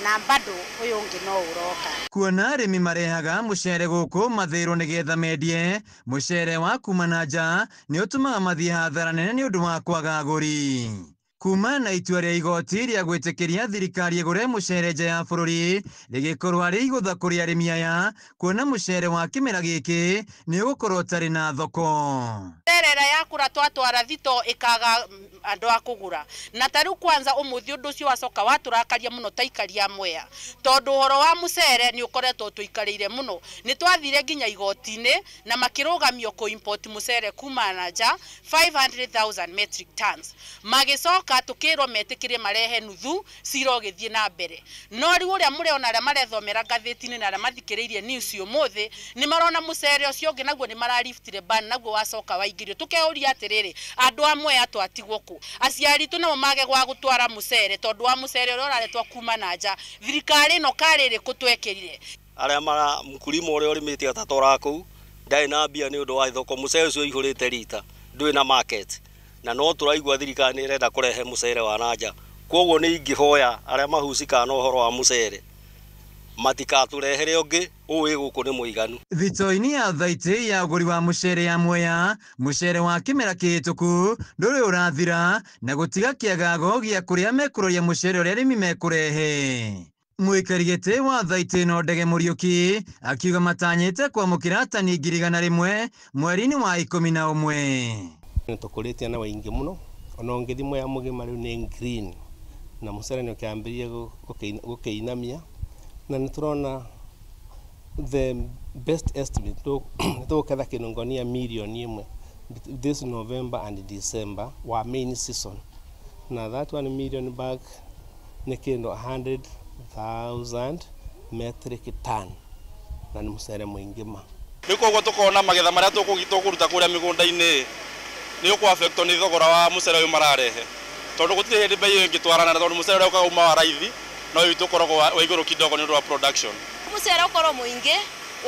na bado ũyũ ũngĩ no ũroka. Kuona arĩmi marehaga mũcere gũkũ mathĩrwo nĩgetha mendie, mũcere wa kuma na nja nĩ ũtũmaga mathiĩ hathara nene nĩ ũndũ wa kwaga agũri. Kuma na itua rĩa igoti rĩa gwĩtĩkĩria thirikari ĩgũre mũcere nja ya bũrũri rĩgĩkorwo arĩ igũtha kũrĩ arĩmi aya, kuona mũcere wa kĩmera gĩkĩ nĩ ũgũkorwo ũtarĩ na thoko. Mĩcere ĩrĩa yakũra twatwara thito ĩkaga andũ a kũgũra. Na ta rĩu kwanza ũmũthĩ ũndũ ũcio wacoka watũrakaria mũno ta aikari a Mwea, tondũ ũhoro wa mũcere nĩ ũkoretwo ũtũikarĩire mũno. Nĩ twathire nginya igoti-inĩ na makĩrũgamio kũ import mũcere kuma na nja 500,000 metric tons. Magĩcoka tukĩrwo metĩkĩrie marehe nuthu cira ũgĩthiĩ na mbere. No rĩu ũrĩa mũrĩona arĩa marethomera ngathĩti-inĩ na arĩa mathikĩrĩirie news ũmũthĩ nĩ marona mũcere ũcio ũngĩ naguo nĩ maraliftire ban naguo wacoka waingĩrio. Tũkeuria atĩrĩrĩ, andũ a Mwea twatigwo kũ? Aciari tu nao mage gwa gũtwara mũcere tondũ wa mũcere ũrĩa ũraretwo kuma na nja, thirikari ĩno karĩ ĩrĩkũ twekĩrire? Arĩa mara mkulima ũrĩa ũrĩmĩte atatwaraga kũu ndarĩ na mbia nĩ ũndũ wa thoko, mũcere ũcio ũihũrĩte rita ndũrĩ na market, na no tũraigua thirikari nĩ ĩrenda kũrehe mũcere wa na nja. Koguo nĩ ingĩhoya arĩa mahusikaga na ũhoro wa mũcere matikatũrehere ũngĩ, ũũ wĩ gũkũ nĩ mũiganu. Thito-inĩ ya thaitĩ ya ũgũri wa mũcere ya Mwea, mũcere wa kĩmera kĩhĩtũku ndũrĩ ũrathira na gũtiga kĩagago gĩa kũrĩa mekũroria mũcere ũrĩa arĩmi mekũrehe. Mũikari gĩtĩ wa thaitĩ ĩno Ndege Mũriũki akiuga matanyĩte kwamũkĩra tani 100,000 mweri-inĩ wa 11. Nĩ tũkũrĩtie na waingĩ mũno, ona ũngĩthiĩ Mwea mũgima rĩu nĩ green na mũcere nĩ ũkĩambĩrĩria gũkĩinamia, na nĩ tũrona the best estimate tũgũketha kĩndũ ngonia 1 million this November and December wa main season, na that 1 million bag nĩ kĩndũ 100,000 metric ton, na nĩ mũcere mũingĩ ma. Rĩu koguo tũkona magetha marĩa tũkũruta kũrĩa mĩgũnda-inĩ nĩ ũkũ affectwo nĩ thogora wa mũcere ũyũ mararehe, tondũ gũtirĩ hĩndĩ bei ĩngĩtwarana, tondũ mũcere ũrĩa ũkaga uma wa raithi no witũ ũkoragwo wa igũrũ kidogo nĩ ũndũ wa production. Mũcere ũkorwo mũingĩ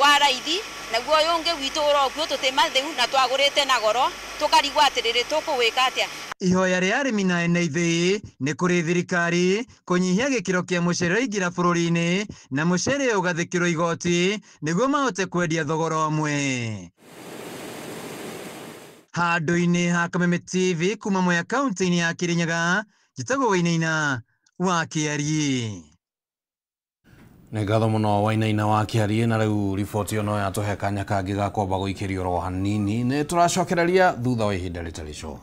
wa raithi naguo ũyũ ũngĩ witũ ũrokio tũtĩ na twagũrĩte na goro tũkarigwo atĩrĩrĩ tũkũwĩka atĩa. Ihoya rĩa arĩmi na ene ithĩi nĩ kũrĩ thirikari kũnyihia gĩkĩro kĩa mũcere ũraingĩra bũrũri-inĩ na mũcere ũgathĩkĩrwo igoti nĩguo mahote kwendia thogora ũmwe. Handũ-inĩ ha Kameme TV kuma Mwea kaunti-inĩ ya Kirinyaga, njĩtagwo Wainaina wa Kĩarie. Nĩ ngatho mũno Wainaina wa Kĩarie, na rĩu riboti ĩyo no yatũhe kanya kangĩ ga kwamba gũikĩrio oro hanini. Nĩ tũracokereria thutha wa ihinda rĩtarĩ coho.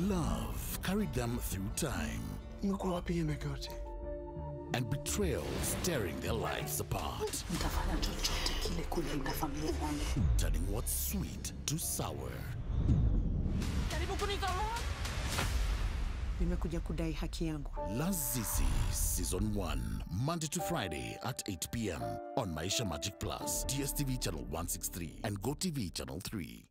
Love carried them through time. Ngoko wapi Emekoti? and betrayals tearing their lives apart. Turning what's sweet to sour. Nimekuja kudai haki yangu. Lazizi Season 1, Monday to Friday at 8 p.m. on Maisha Magic Plus, DSTV Channel 163 and GoTV Channel 3.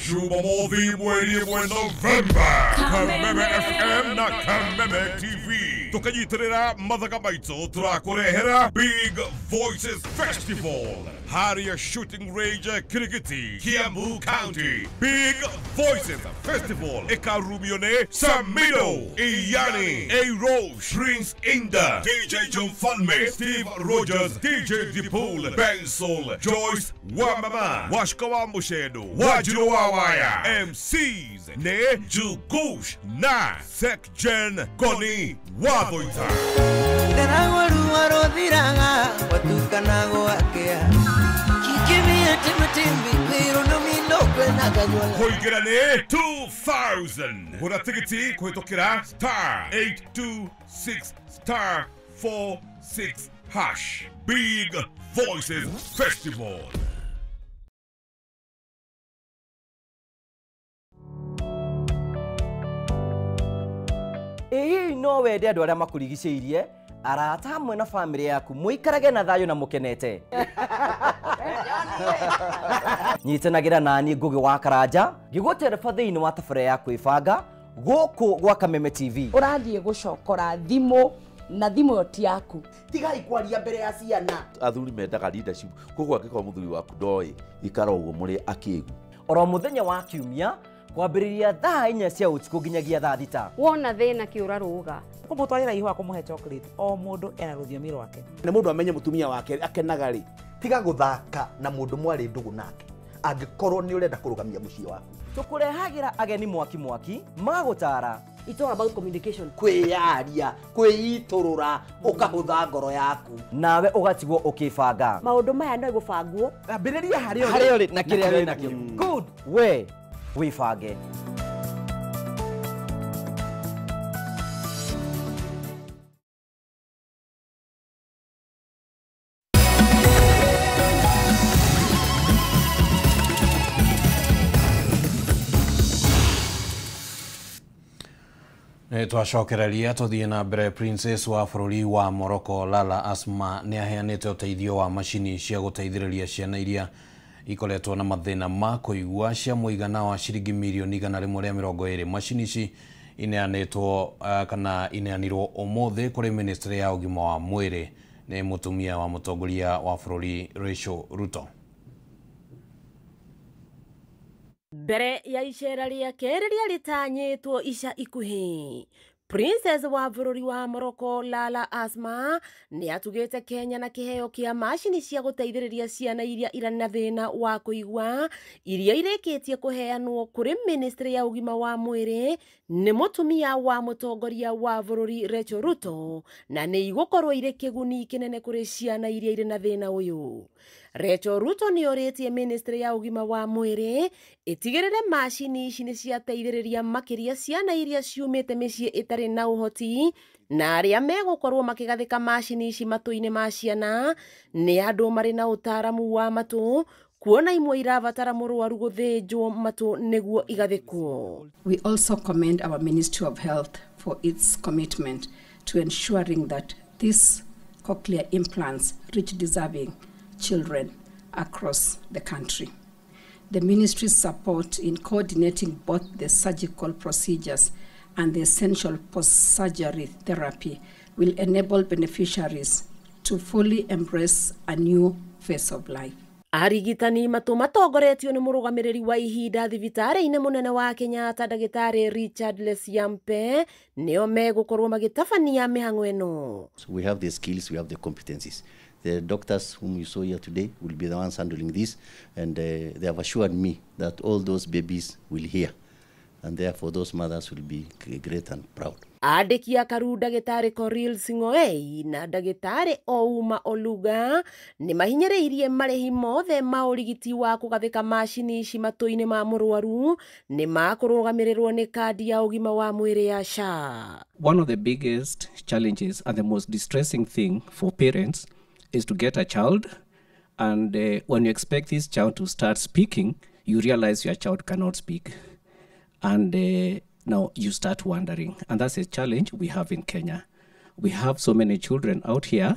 Jumamothi mweri mwe November Kameme FM na Kameme TV tukanyitirira mathaga maitũ tũrakũrehera Big Voices Festival Harrier Shooting Range Kirigiti Kiambu County. Big Voices Festival ikarumio nĩ Samido, Iyani, A-Roche, Prince Inda, DJ John Falme, Steve Rogers, DJ Dipul, Benson, Joyce Wamama, Washka wa Mushedo, Wajiro wa Waya, MCs ne Jugush na Sekjen Goni Wathoita. Kũingĩra nĩ 2000. Gũra tigiti kũhĩtũkĩra star 826 star 46 hash. Big Voices Festival. Ĩĩ no wende andũ arĩa makũrigicĩirie arata hamwe na famĩlĩ yaku mũikarage na thayũ na mũkenete. Nyitanagĩra nani Ngũgĩ wa Karanja ngĩgũtereba thĩinĩ wa tabarĩra ya kwĩbanga gũkũ gwa Kameme TV. Ũrathiĩ gũcokora thimũ na thimũ ĩyo ti yaku. Tigai kwaria mbere ya ciana. Athuri mendaga leadership, koguo angĩkorwo mũthuri waku ndoĩ ikara ũguo mũrĩ akĩgu. Oro mũthenya wa kiumia kwambĩrĩria thaa 4 cia ũtukũ nginyagia thaa 6. Wona thĩna kĩũra rũga. Kũmũtwarĩra ihũa kũmũhe chocolate, o mũndũ ena rũthiomi rwake. Na mũndũ amenye mũtumia wake akenaga rĩ, tiga gũthaka na mũndũ mwarĩ ndũgũ nake angĩkorwo nĩ ũrenda kũrũgamia mũciĩ waku. Tũkũrehagĩra ageni mwaki mwaki magũtara. It's all about communication. Kwĩyaria, kwĩitũrũra, ũkahũtha ngoro yaku. Nawe ũgatigwo ũkĩbanga. Maũndũ maya no gũbangwo. Ambĩrĩria harĩa ũrĩ na kĩrĩa wĩ nakĩo. Good. We wĩbange. Twacokereria tuthie na mbere. Princess wa bũrũri wa Morocco Lala Asma nĩ aheanĩte ũteithio wa macini cia gũteithĩrĩria ciana iria ikoretwo na mathĩna ma kũigua cia mũigana wa ciringi mirioni 120. Macini ici ineanĩtwo kana ineanirwo ũmũthĩ kũrĩ ministry ya ũgima wa mwĩrĩ nĩ mũtumia wa mũtongoria wa bũrũri Rachel Ruto. Mbere ya icera rĩake rĩrĩa rĩtanyĩtwo ica ikuhĩ, Princess wa bũrũri wa Morocco Lala Asma nĩ atugĩte Kenya na kĩheo kĩa macini cia gũteithĩrĩria ciana iria irĩ na thĩna wa kũigua iria irĩkĩtie kũheanwo kũrĩ ministry ya ũgima wa mwĩrĩ nĩ mũtumia wa mũtongoria wa bũrũri Rachel Ruto, na nĩ igũkorwo irĩ kĩguni kĩnene kũrĩ ciana iria irĩ na thĩna ũyũ. Rachel Ruto nĩ orĩtie ministry ya ũgima wa mwĩrĩ ĩtigĩrĩre macini ici nĩ ciateithĩrĩria makĩria ciana iria ciumĩte mĩciĩ ĩtarĩ na ũhoti na arĩa megũkorwo makĩgathĩka macini ici matũ-inĩ ma ciana nĩ andũ marĩ na ũtaaramu wa matũ, kuona imwe irabatara mũrwaru gũthĩnjwo matũ nĩguo igathĩkwo. We also commend our Ministry of Health for its commitment to ensuring that these cochlear implants reach deserving children across the country. The ministry's support in coordinating both the surgical procedures and the essential post-surgery therapy will enable beneficiaries to fully embrace a new phase of life. Arigitani matũ matongoretio nĩ mũrũgamĩrĩri wa ihinda thibitarĩ-inĩ mũnene wa Kenyatta ndagĩtarĩ Richard Lesiampe nĩo megũkorwo magĩtabania mĩhang'o ĩno. We have the skills, we have the competencies. The doctors whom you saw here today will be the ones handling this, and they have assured me that all those babies will hear. And therefore those mothers will be great and proud. Andĩki a Karu ndagĩtarĩ Korir Sing'oei na ndagĩtarĩ Ouma Oluga nĩ mahinyĩrĩirie marĩhi mothe ma ũrigiti wa kũgathĩka macini ici matũ-inĩ ma mũrwaru nĩ makũrũgamĩrĩrwo nĩ kandi ya ũgima wa mwĩrĩ ya SHA. One of the biggest challenges and the most distressing thing for parents is to get a child, and when you expect this child to start speaking, you realize your child cannot speak. And now you start wondering, and that's a challenge we have in Kenya. We have so many children out here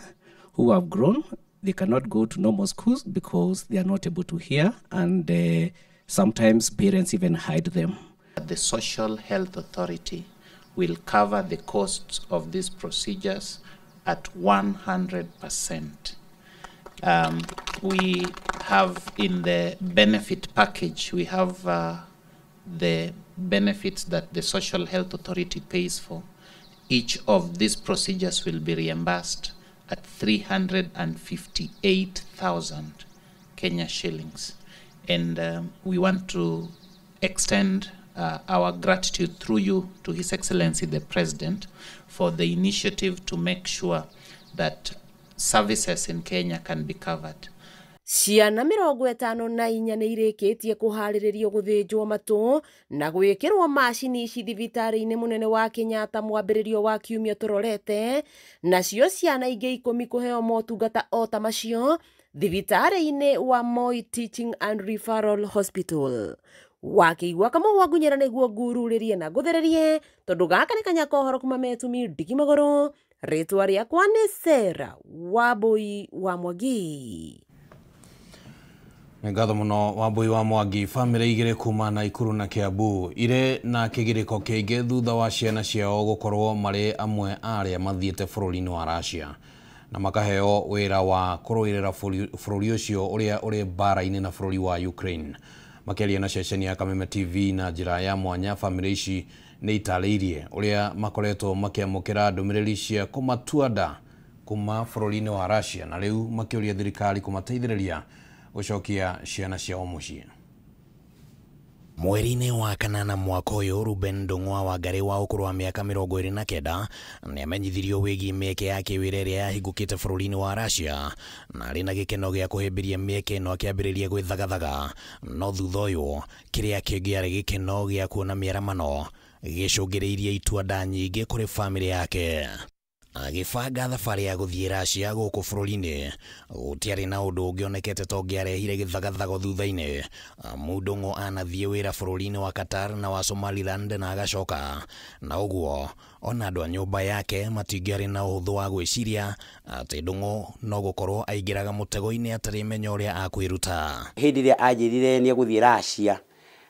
who have grown. They cannot go to normal schools because they are not able to hear, and sometimes parents even hide them. The Social Health Authority will cover the costs of these procedures at 100%. We have in the benefit package, we have the benefits that the Social Health Authority pays for. Each of these procedures will be reimbursed at 358,000 Kenya shillings. And we want to extend our gratitude through you to His Excellency the President for the initiative to make sure that services in Kenya can be covered. Ciana 54 nĩ irĩkĩtie kũharĩrĩrio gũthĩnjwo matũ na gwĩkĩrwo macini ici thibitarĩ-inĩ mũnene wa Kenyatta mwambĩrĩrio wa kiumia tũrorete, nacio ciana ingĩ 10 kũheo motungata o ta macio thibitarĩ-inĩ wa Moi Teaching and Referral Hospital. Wakĩigua kamau wa ngunyĩra nĩguo ngururĩrie na ngũthererie tondũ gaka nĩ kanya kohoro kuma metumi ndigi magũrũ. Rĩtwa rĩakwa nĩ Sarah Wambui wa Mwangi. Nĩ ngatho mũno Wambui wa Mwangi. Bamĩrĩ igĩrĩ kuma Naikuru na Kiambu irĩ na kĩgirĩko kĩingĩ thutha wa ciana ciao gũkorwo marĩ amwe a arĩa mathiĩte bũrũri-inĩ wa Russia na makaheo wĩra wa kũrũĩrĩra bũrũri ũcio ũrĩa ũrĩ mbara-inĩ na bũrũri wa Ukraine. Makĩaria na ceceni ya Kameme TV na njĩra ya mwanya, bamĩrĩ ici nĩ itarĩirie ũrĩa makoretwo makĩamũkĩra ndũmĩrĩri cia kũmatua nda kuma bũrũri-inĩ wa Russia na rĩu makĩũria thirikari kũmateithĩrĩria gũcokia ciana ciao mũciĩ. Mweri-inĩ wa kanana mwaka ũyũ, Ruben Ndung'wa wa Ngarĩ wa ũkũrũ wa mĩaka 29 nĩamenyithirio wĩgiĩ mĩeke ya kĩwĩra ĩrĩa yahingũkĩte bũrũri-inĩ wa Russia na arĩ na gĩkeno gĩa kũhĩmbĩria mĩeke ĩno akĩambĩrĩria gwĩthagathaga. No thutha ũyũ kĩrĩa kĩngĩarĩ gĩkeno gĩa kuona mĩaramano gĩcũngĩrĩirie itua nda nyingĩ kũrĩ bamĩrĩ yake. Agĩbanga thabarĩ ya gũthiĩ Russia gũkũ bũrũri-inĩ gũtiarĩ na ũndũ ũngĩonekete ta ũngĩarehire gĩthagathago thutha-inĩ. Ndung'u anathiĩ wĩra bũrũri-inĩ wa Qatar na wa Somaliland na agacoka, na ũguo ona andũ a nyũmba yake matingĩarĩ na ũhũthũ wa gwĩciria atĩ Ndung'u no gũkorwo aingĩraga mũtego-inĩ atarĩ menya ũrĩa akwĩruta. Hĩndĩ ĩrĩa anjĩrire nĩ egũthiĩ Russia,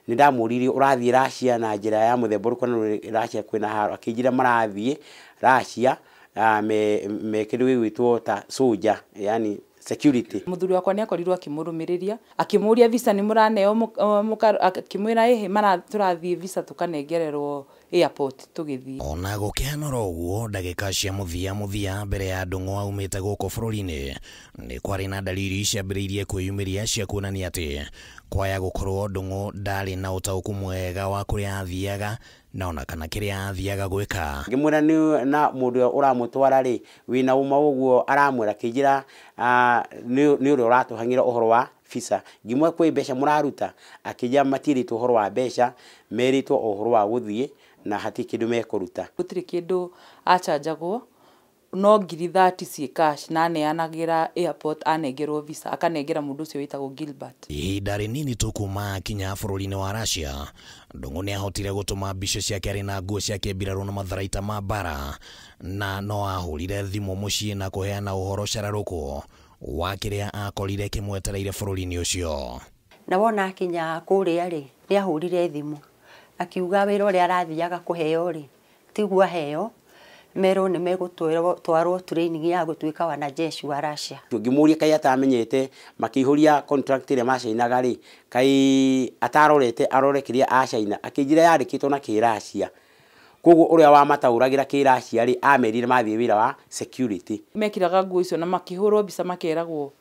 nĩ ndamũririe ũrathiĩ Russia na njĩra ya mũthemba ũrĩkũ, na Russia kwĩna haro. Akĩnjĩra marathiĩ Russia me kĩndũ gĩgwĩtwo ta soldier, yani security. Mũthuri wakwa nĩ akorirwo akĩmũrũmĩrĩria akĩmũria visa nĩ mũraneo, akĩmwĩra ĩhĩ tũrathiĩ visa tũkanengererwo airport tũgĩthiĩ. Ona gũkĩhanora ũguo, ndagĩka cia mũthia mbere ya Ndung'u aumĩte gũkũ bũrũri-inĩ nĩ kwarĩ na dalili ciambĩrĩirie kwĩyumĩria cia kuonania atĩ kwaya gũkorwo Ndung'u ndarĩ na ũtaũku mwega wa kũrĩa athiaga na ona kana kĩrĩa athiaga gwĩka. Ngĩmwĩra nĩ na mũndũ ũramũtwara rĩ wĩna ũma ũguo aramwĩra, akĩnjĩra nĩ ũrĩa ũratũhang'ĩra ũhoro wa visa. Ngĩmwĩra kwĩ mbeca mũraruta, akĩnjĩra matirĩtwo ũhoro wa mbeca, merĩtwo ũhoro wa gũthiĩ na hatirĩ kĩndũ mekũruta. Gũtirĩ kĩndũ acanjagwo, no 30,000 ciĩ cash na aneanagĩra airport anengerwo visa, akanengera mũndũ ũcio wĩtagwo Gilbert. Ihinda rĩnini tu kuma akinya bũrũri-inĩ wa Russia, Ndung'u nĩahotire gũtũma mbica ciake arĩ na nguo cia kĩmbirarũ na matharaita ma mbara, na no ahũrire thimũ mũciĩ na kũheana ũhoro cararũkũ wa kĩrĩa akorire kĩmwetereire bũrũri-inĩ ũcio. Na wona akinya kũrĩa rĩ, nĩahũrire thimũ akiuga wĩra ũrĩa arathiaga kũheo rĩ tiguo aheo, merwo nĩ megũtwarwo training ya gũtuĩka wanajeshi wa Russia. Ngĩmũria kaĩ atamenyete makĩihũria contract ĩrĩa macainaga rĩ, kaĩ atarorete arore kĩrĩa acaina, akĩnjĩra yandĩkĩtwo na kĩracia. Koguo ũrĩa wamataũragĩra kĩracia rĩ amerire mathiĩ wĩra wa security. Mekĩraga nguo icio na makĩhũrwo mbica makeragwo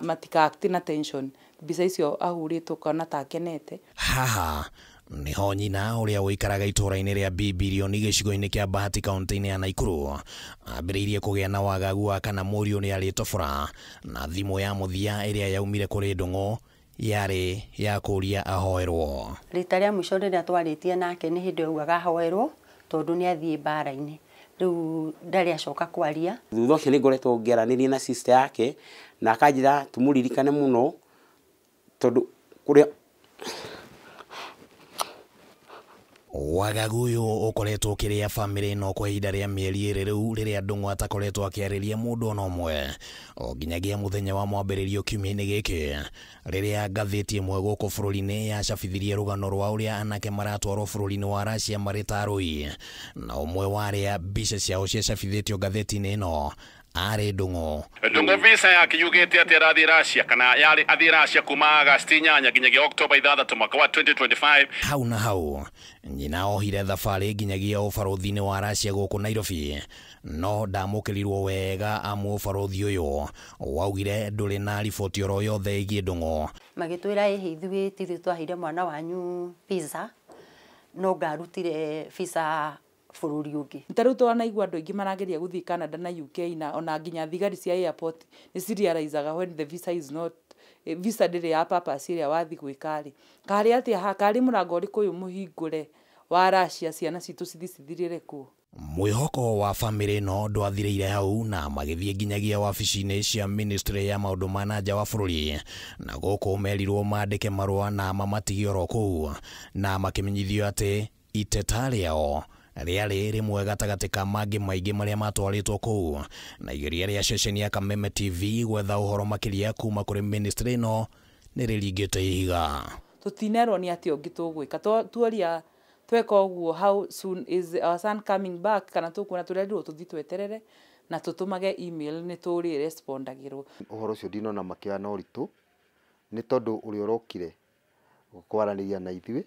matika act na tension. Mbica icio ahũrĩtwo kana ta akenete. Haha Niho nyina ũrĩa ũikaraga itũũra-inĩ rĩa Bibirioni gĩcigo-inĩ kĩa Bahati kaunti-inĩ ya Nakuru ambĩrĩirie kũgĩa na wagagu wa kana mũriũ nĩ arĩtobora na thimũ ya mũthia ĩrĩa yaumire kũrĩ Ndung'u yarĩ ya kũria ahoerwo. Rita rĩa mũico rĩrĩa twarĩtie nake nĩ hĩndĩ augaga ahoerwo tondũ nĩ athiĩ mbara-inĩ, rĩu ndarĩ acoka kwaria. Thutha ũcio nĩ ngoretwo ngĩaranĩria na sister yake na akanjĩra tũmũririkane mũno tondũ kũrĩa wagagu ũyũ ũkoretwo ũkĩrĩa bamĩrĩ ĩno kwa ihinda rĩa mĩeri ĩrĩ rĩu rĩrĩa Ndung'u atakoretwo akĩarĩria mũndũ ona ũmwe o nginyagia mũthenya wa mwambĩrĩrio kiumia-inĩ gĩkĩ rĩrĩa ngathĩti ĩmwe gũkũ bũrũri-inĩ yacabithirie rũgano rwa ũrĩa anake maratwarwo bũrũri-inĩ wa Russia marĩ ta arũi na ũmwe wa arĩa mbica ciao ciacabithĩtio ngathĩti-inĩ ĩno arĩ Ndung'u. Ndung'u visa yake yugĩte atĩ arathiĩ Russia kana yarĩ athiĩ Russia kuma Agosti 8 nginyagia October 6 mwaka wa 2025. Hau na hau nyina ohire thabarĩ nginyagia ũbarũthi-inĩ wa Russia gũkũ Nairobi no ndamũkĩrirwo wega amu ũbarũthi ũyũ waugire ndũrĩ na riboti oro yothe ĩgiĩ Ndung'u. Magĩtwĩra ĩhĩ ithuĩ tithuĩ twaheire mwana wanyu visa no ngarutire visa bũrũri ũngĩ. Ta rĩu twanaigua andũ aingĩ marageria gũthiĩ Canada na UK na ona nginya thigari cia airport nĩ cirealizaga when the visa is not visa ndĩrĩ ya purpose ĩrĩa wathiĩ gwĩka rĩ karĩ atĩa ha karĩ mũrango ũrĩkũ ũyũ mũhingũre wa Russia ciana citũ cithiĩ cithirĩre kuo. Mwĩhoko wa bamĩrĩ ĩno ndwathirĩire hau na magĩthiĩ nginyagia wabici-inĩ cia ministry ya maũndũ ma na nja wa bũrũri na gũkũ merirwo mandĩke marũa na mamatigie oro kũu na makĩmenyithio atĩ iteta rĩao rĩarĩ rĩmwe gatagatĩ ka mangĩ maingĩ marĩa matwarĩtwo kũu na igeria rĩa ceceni ya Kameme TV gwetha ũhoro makĩria kuma kũrĩ ministry ĩno nĩ rĩringĩte ihiga. Tũtinerwo nĩ atĩa ũngĩ tũgwĩka tuoria tweka ũguo how soon is our son coming back kana tũkuona tũrerirwo tũthiĩ tweterere na tũtũmage email nĩ tũrĩ respondagĩrwo. Ũhoro ũcio ndinona makĩoya na ũritũ nĩ tondũ ũrĩa ũrokire kwaranĩria na ithuĩ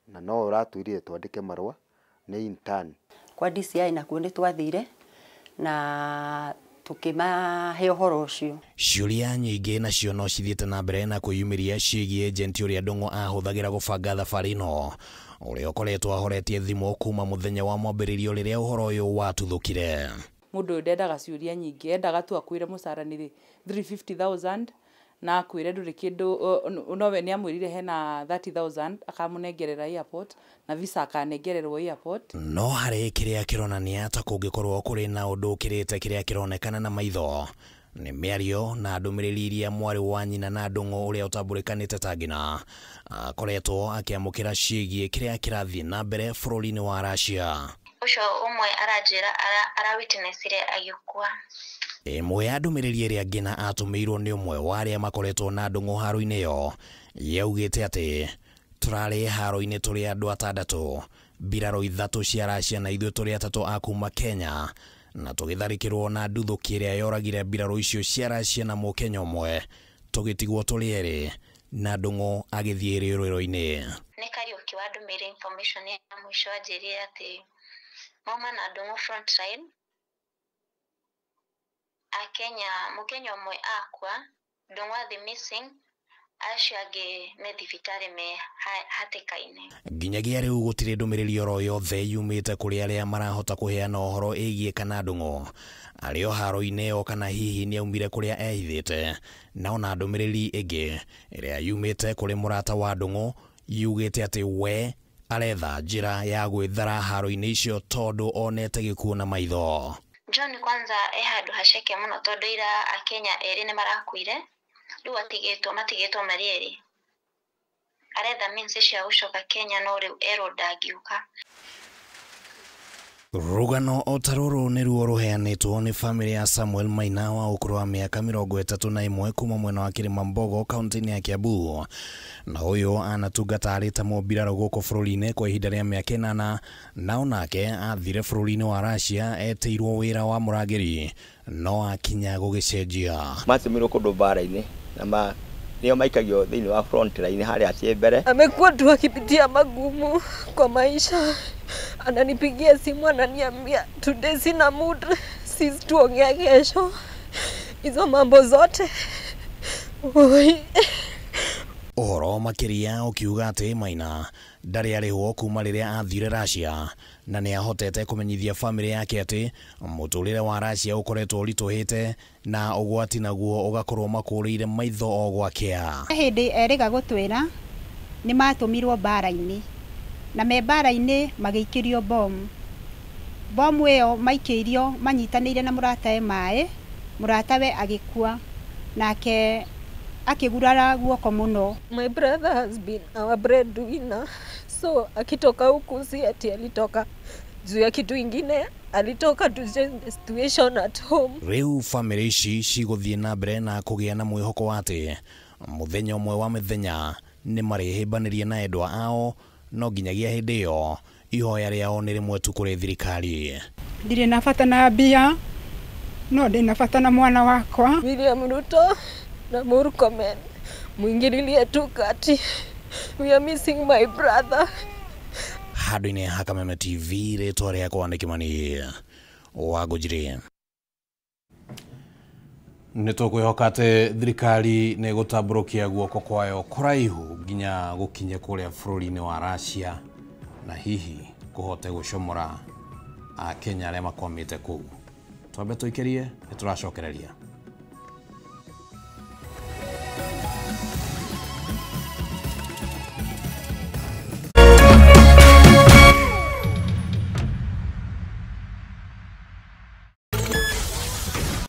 na no ũratwĩrire twandĩke marũa nĩ intern. Kwa DCI nakuo nĩ twathire na tukimahe ũhoro ũcio. Ciũria nyingĩ nacio no cithiĩte na mbere na kwĩyumĩria ciĩgiĩ agent ũrĩa Ndung'u ahũthagĩra gũbanga thabarĩ ĩno ũrĩa ũkoretwo ahoretie thimũ kuma mũthenya wa mwambĩrĩrio rĩrĩa ũhoro ũyũ watuthũkire. Mũndũ ũyũ ndendaga ciũria nyingĩ, endaga tu akwĩre mũcara nĩ 350,000 na akwĩre ndũrĩ kĩndũ nowe nĩ amwĩrire hena 30,000 akamũnengerera airport na visa akanengererwo airport. No harĩ kĩrĩa kĩronania ta kũngĩkorwo kũrĩ na ũndũ ũkĩrĩte kĩrĩa kĩronekana na maitho nĩ mĩario na ndũmĩrĩri iria mwarĩ wa nyina na Ndung'u ũrĩa ũtambũrĩkanĩte ta Ngina akoretwo akĩamũkĩra ciĩgiĩ kĩrĩa kĩrathiĩ na mbere bũrũri-inĩ wa Russia. Ũcio ũmwe aranjĩra arawitnessire agĩkua. Ĩmwe ya ndũmĩrĩri ĩrĩa Ngina atũmĩirwo nĩ ũmwe wa arĩa makoretwo na Ndung'u haro-inĩ ĩyo yaugĩte atĩ tũrarĩ haro-inĩ tũrĩ andũ atandatũ mbirarũ 3 cia Russia na ithuĩ tũrĩ 3 a kuma Kenya na tũgĩtharĩkĩrwo na nduthũki ĩrĩa yoragire mbirarũ icio cia Russia na mũkenya ũmwe tũgĩtigwo tũrĩ erĩ na Ndung'u agĩthiĩ rĩũrĩro-inĩ. Nĩ Kariũki wandũmĩire information ya mũico anjĩrire atĩ mauma na Ndung'u front line Akenya mũkenya ũmwe akwa Ndung'u athi missing acio angĩ me thibitarĩ me hatĩka-inĩ. Nginyagia rĩu gũtirĩ ndũmĩrĩri oro yothe yumĩte kũrĩ arĩa marahota kũheana ũhoro ĩgiĩ kana Ndung'u arĩ o haro-inĩ ĩyo kana hihi nĩ aumire kũrĩa ehithĩte na ona ndũmĩrĩri ĩngĩ ĩrĩa yumĩte kũrĩ mũrata wa Ndung'u yugĩte atĩ we aretha njĩra ya gwĩthara haro-inĩ icio tondũ onete gĩkuũ na maitho. John kwanza e handũ haceke mũno tondũ ira akenya erĩ nĩ marakuire rĩu matigĩtwo marĩ erĩ aretha means cia gũcoka Kenya no rĩu erwo ndangĩũka. Rũgano o ta rũrũ nĩruo rũheanĩtwo nĩ bamĩrĩ ya Samuel Maina wa ũkũrũ wa mĩaka 31 kuma mwena wa Kĩrĩmambogo kaunti-inĩ ya Kiambu na ũyũ anatungata arĩ ta mũmbirarũ gũkũ bũrũri-inĩ kwa ihinda rĩa mĩaka 8 na onake athire bũrũri-inĩ wa Russia etĩirwo wĩra wa mũrangĩri no akinya gũgĩcenjia. Matũmirwo kũndũ mbara-inĩ na nĩo maikagio thĩinĩ wa front line harĩa ciĩ mbere. Amekuwa tu akipitia magumu kwa maisha. Ananipigia simu ananiambia today sina mood, sisi tuongea kesho. Hizo mambo zote. Oi. Ũhoro Ũhoro makĩria ũkiuga atĩ Maina ndarĩ arĩhwo kuma rĩrĩa athire Russia na nĩ ahotete kũmenyithia famĩlĩ yake atĩ mũtũrĩre wa Russia ũkoretwo ũritũhĩte na ũgwati naguo ũgakorwo makũrĩire maitho o gwakĩa. Hĩndĩ erĩga gũtwĩra nĩ matũmirwo mbara-inĩ na me mbara-inĩ magĩikĩrio bomu. Bomu ĩyo maikĩirio manyitanĩire na mũratawe maĩ, mũratawe agĩkua nake akĩgurara guoko mũno. My brother has been our breadwinner, so akitoka huku si ati alitoka juu ya kitu ingine, alitoka to change the situation at home. Rĩu famĩlĩ ici cigũthiĩ na mbere na kũgĩa na mwĩhoko wa atĩ mũthenya ũmwe wa mĩthenya nĩ marĩhĩmbanĩria na endwa ao, no nginyagia hĩndĩ ĩyo ihoya rĩao nĩ rĩmwe tu kũrĩ thirikari. Ndirĩ na bata na mbia, no ndĩ na bata na mwana wakwa. William Ruto na Murkomen, muingililie tu kati. We are missing my brother. Handũ-inĩ ha Kameme TV, rĩtwa rĩakwa nĩ Kĩmani wa Ngũnjiri. Nĩ tũkwĩhoka atĩ thirikari nĩ ĩgũtambũrũkia guoko kwayo kũraihu nginya gũkinye kũrĩa bũrũri-inĩ wa Russia na hihi kũhote gũcomora Akenya arĩa makwamĩte kũu. Twambe tũikĩrie, nĩ tũracokereria.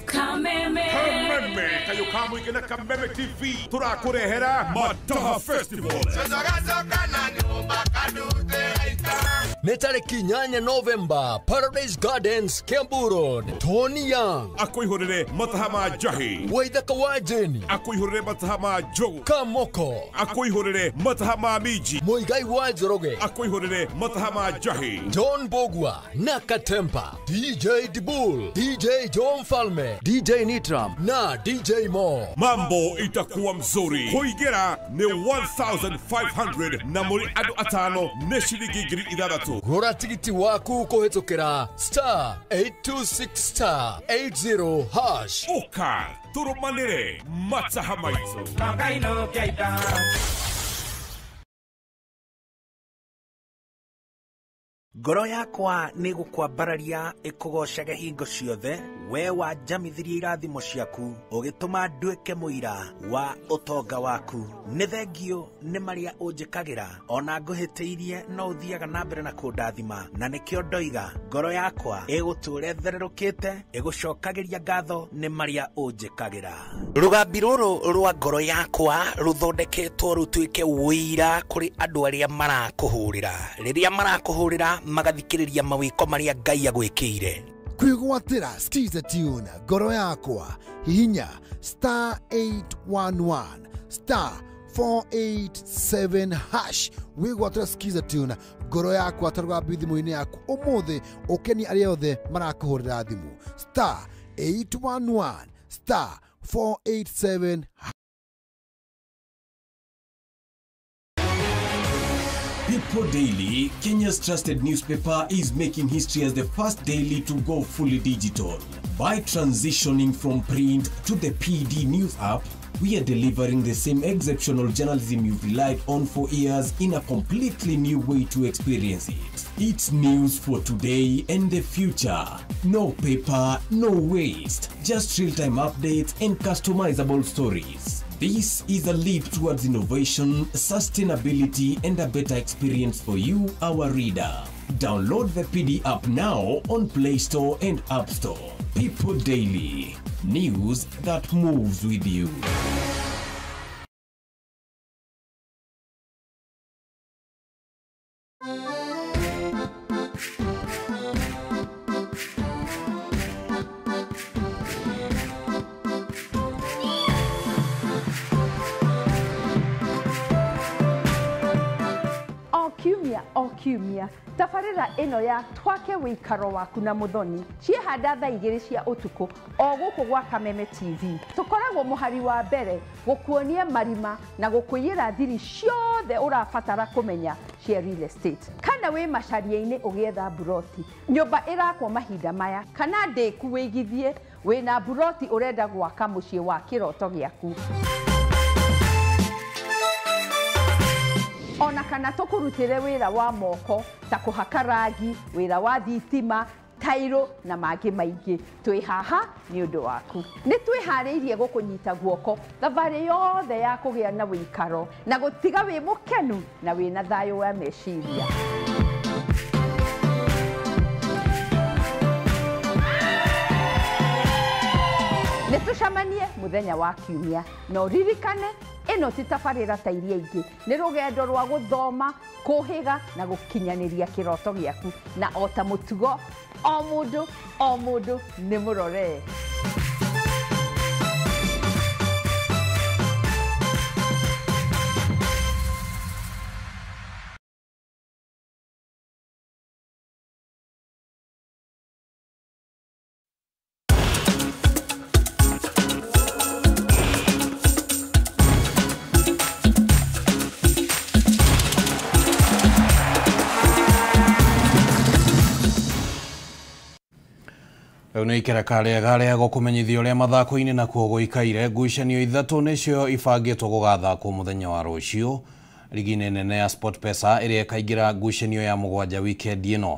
Kameme Kameme TV turakurehera Mataha Festival. Nĩ tarĩki 8 Novemba, Paradise Gardens, Kiambu Road. Tony Young akwĩhũrĩre mataha ma njahi, Waithaka wa Jeni akwĩhũrĩre mataha ma njogu, Kamoko akwĩhũrĩre mataha ma minji, Muigai wa Njoroge akwĩhũrĩre mataha ma njahi, John Bogwa na Katempa, DJ Dibul, DJ John Falme, DJ Nitram na DJ Mo. Mambo itakuwa mzuri. Kuingĩra nĩ 1500 na mũrĩ andũ atano nĩ ciringi 6000. Gũra tigiti waku kũhĩtũkĩra star 826 star 80 hash. Ũka tũrũmanĩre mataha maitũ. Ngoro yakwa nĩ gũkwambararia ĩkũgocage hingo ciothe, we wanjamithirie irathimo ciaku ũgĩtũma nduĩke mũira wa ũtonga waku. Nĩ thengio nĩ marĩa ũnjĩkagĩra, ona ngũhĩtĩirie no ũthiaga na mbere na kũndathima, na nĩkĩo ndoiga ngoro yakwa ĩgũtũũra ĩthererũkĩte ĩgũcokagĩria ngatho nĩ marĩa ũnjĩkagĩra. Rũgambi rũrũ rwa ngoro yakwa rũthondeketwo rũtuĩke ũira kũrĩ andũ arĩa marakũhũrĩra. Rĩrĩa marakũhũrĩra magathikĩrĩria mawĩko marĩa Ngai agwĩkĩire. Kwĩgwatĩra Skiza Tune ngoro yakwa, hihinya star 811 star 487 hash wĩgwatĩra Skiza Tune ngoro yakwa ta rũgambi thimũ-inĩ yaku ũmũthĩ, ũkenie arĩa othe marakũhũrĩra thimũ star 811 star 487. People Daily, Kenya's trusted newspaper, is making history as the first daily to go fully digital. By transitioning from print to the PD News app, we are delivering the same exceptional journalism you've relied on for years in a completely new way to experience it. It's news for today and the future. No paper, no waste. Just real-time updates and customizable stories. This is a leap towards innovation, sustainability, and a better experience for you, our reader. Download the PD app now on Play Store and App Store. People Daily, news that moves with you. O kiumia tabarĩra ĩno ya twake wĩikaro waku na mũthoni ciehanda thaa 2 cia ũtukũ o gũkũ gwa Kameme TV. Tũkoragwo mũhari wa mbere gũkuonia marima na gũkũiyĩra thiri ciothe ũrabatara kũmenya cia real estate. Kana wĩ macaria-inĩ ũgĩetha mburoti, nyũmba ĩrakwo mahinda maya, kana ndĩku wĩigithie wĩna mburoti ũrenda gwaka mũciĩ wa kĩroto gĩaku. kana tũkũrutĩre wĩra wa moko ta kũhaka rangi, wĩra wa thitima, tairo na mangĩ maingĩ. Twĩ haha nĩ ũndũ waku. Nĩ twĩharĩirie gũkũnyita guoko thabarĩ yothe ya kũgĩa na wĩikaro na gũtiga wĩ mũkenu na wĩna thayũ wa meciria. Nĩ tũcemanie mũthenya wa kiumia na ũririkane ĩno ti tabarĩra ta iria ingĩ, nĩ rũgendo rwa gũthoma, kũhĩga na gũkinyanĩria kĩroto gĩaku, na o ta mũtugo o mũndũ nĩ mũrore. Rĩu nĩ ikereka rĩega rĩa gũkũmenyithia ũrĩa mathako-inĩ nakuo gũikaire. Ngucanio ithatũ nĩcio ibangĩtwo gũgathakwo mũthenya wa rũciũ rigi-inĩ nene ya SportPesa ĩrĩa ĩkaingĩra ngucanio ya mũgwanja wikendi ĩno.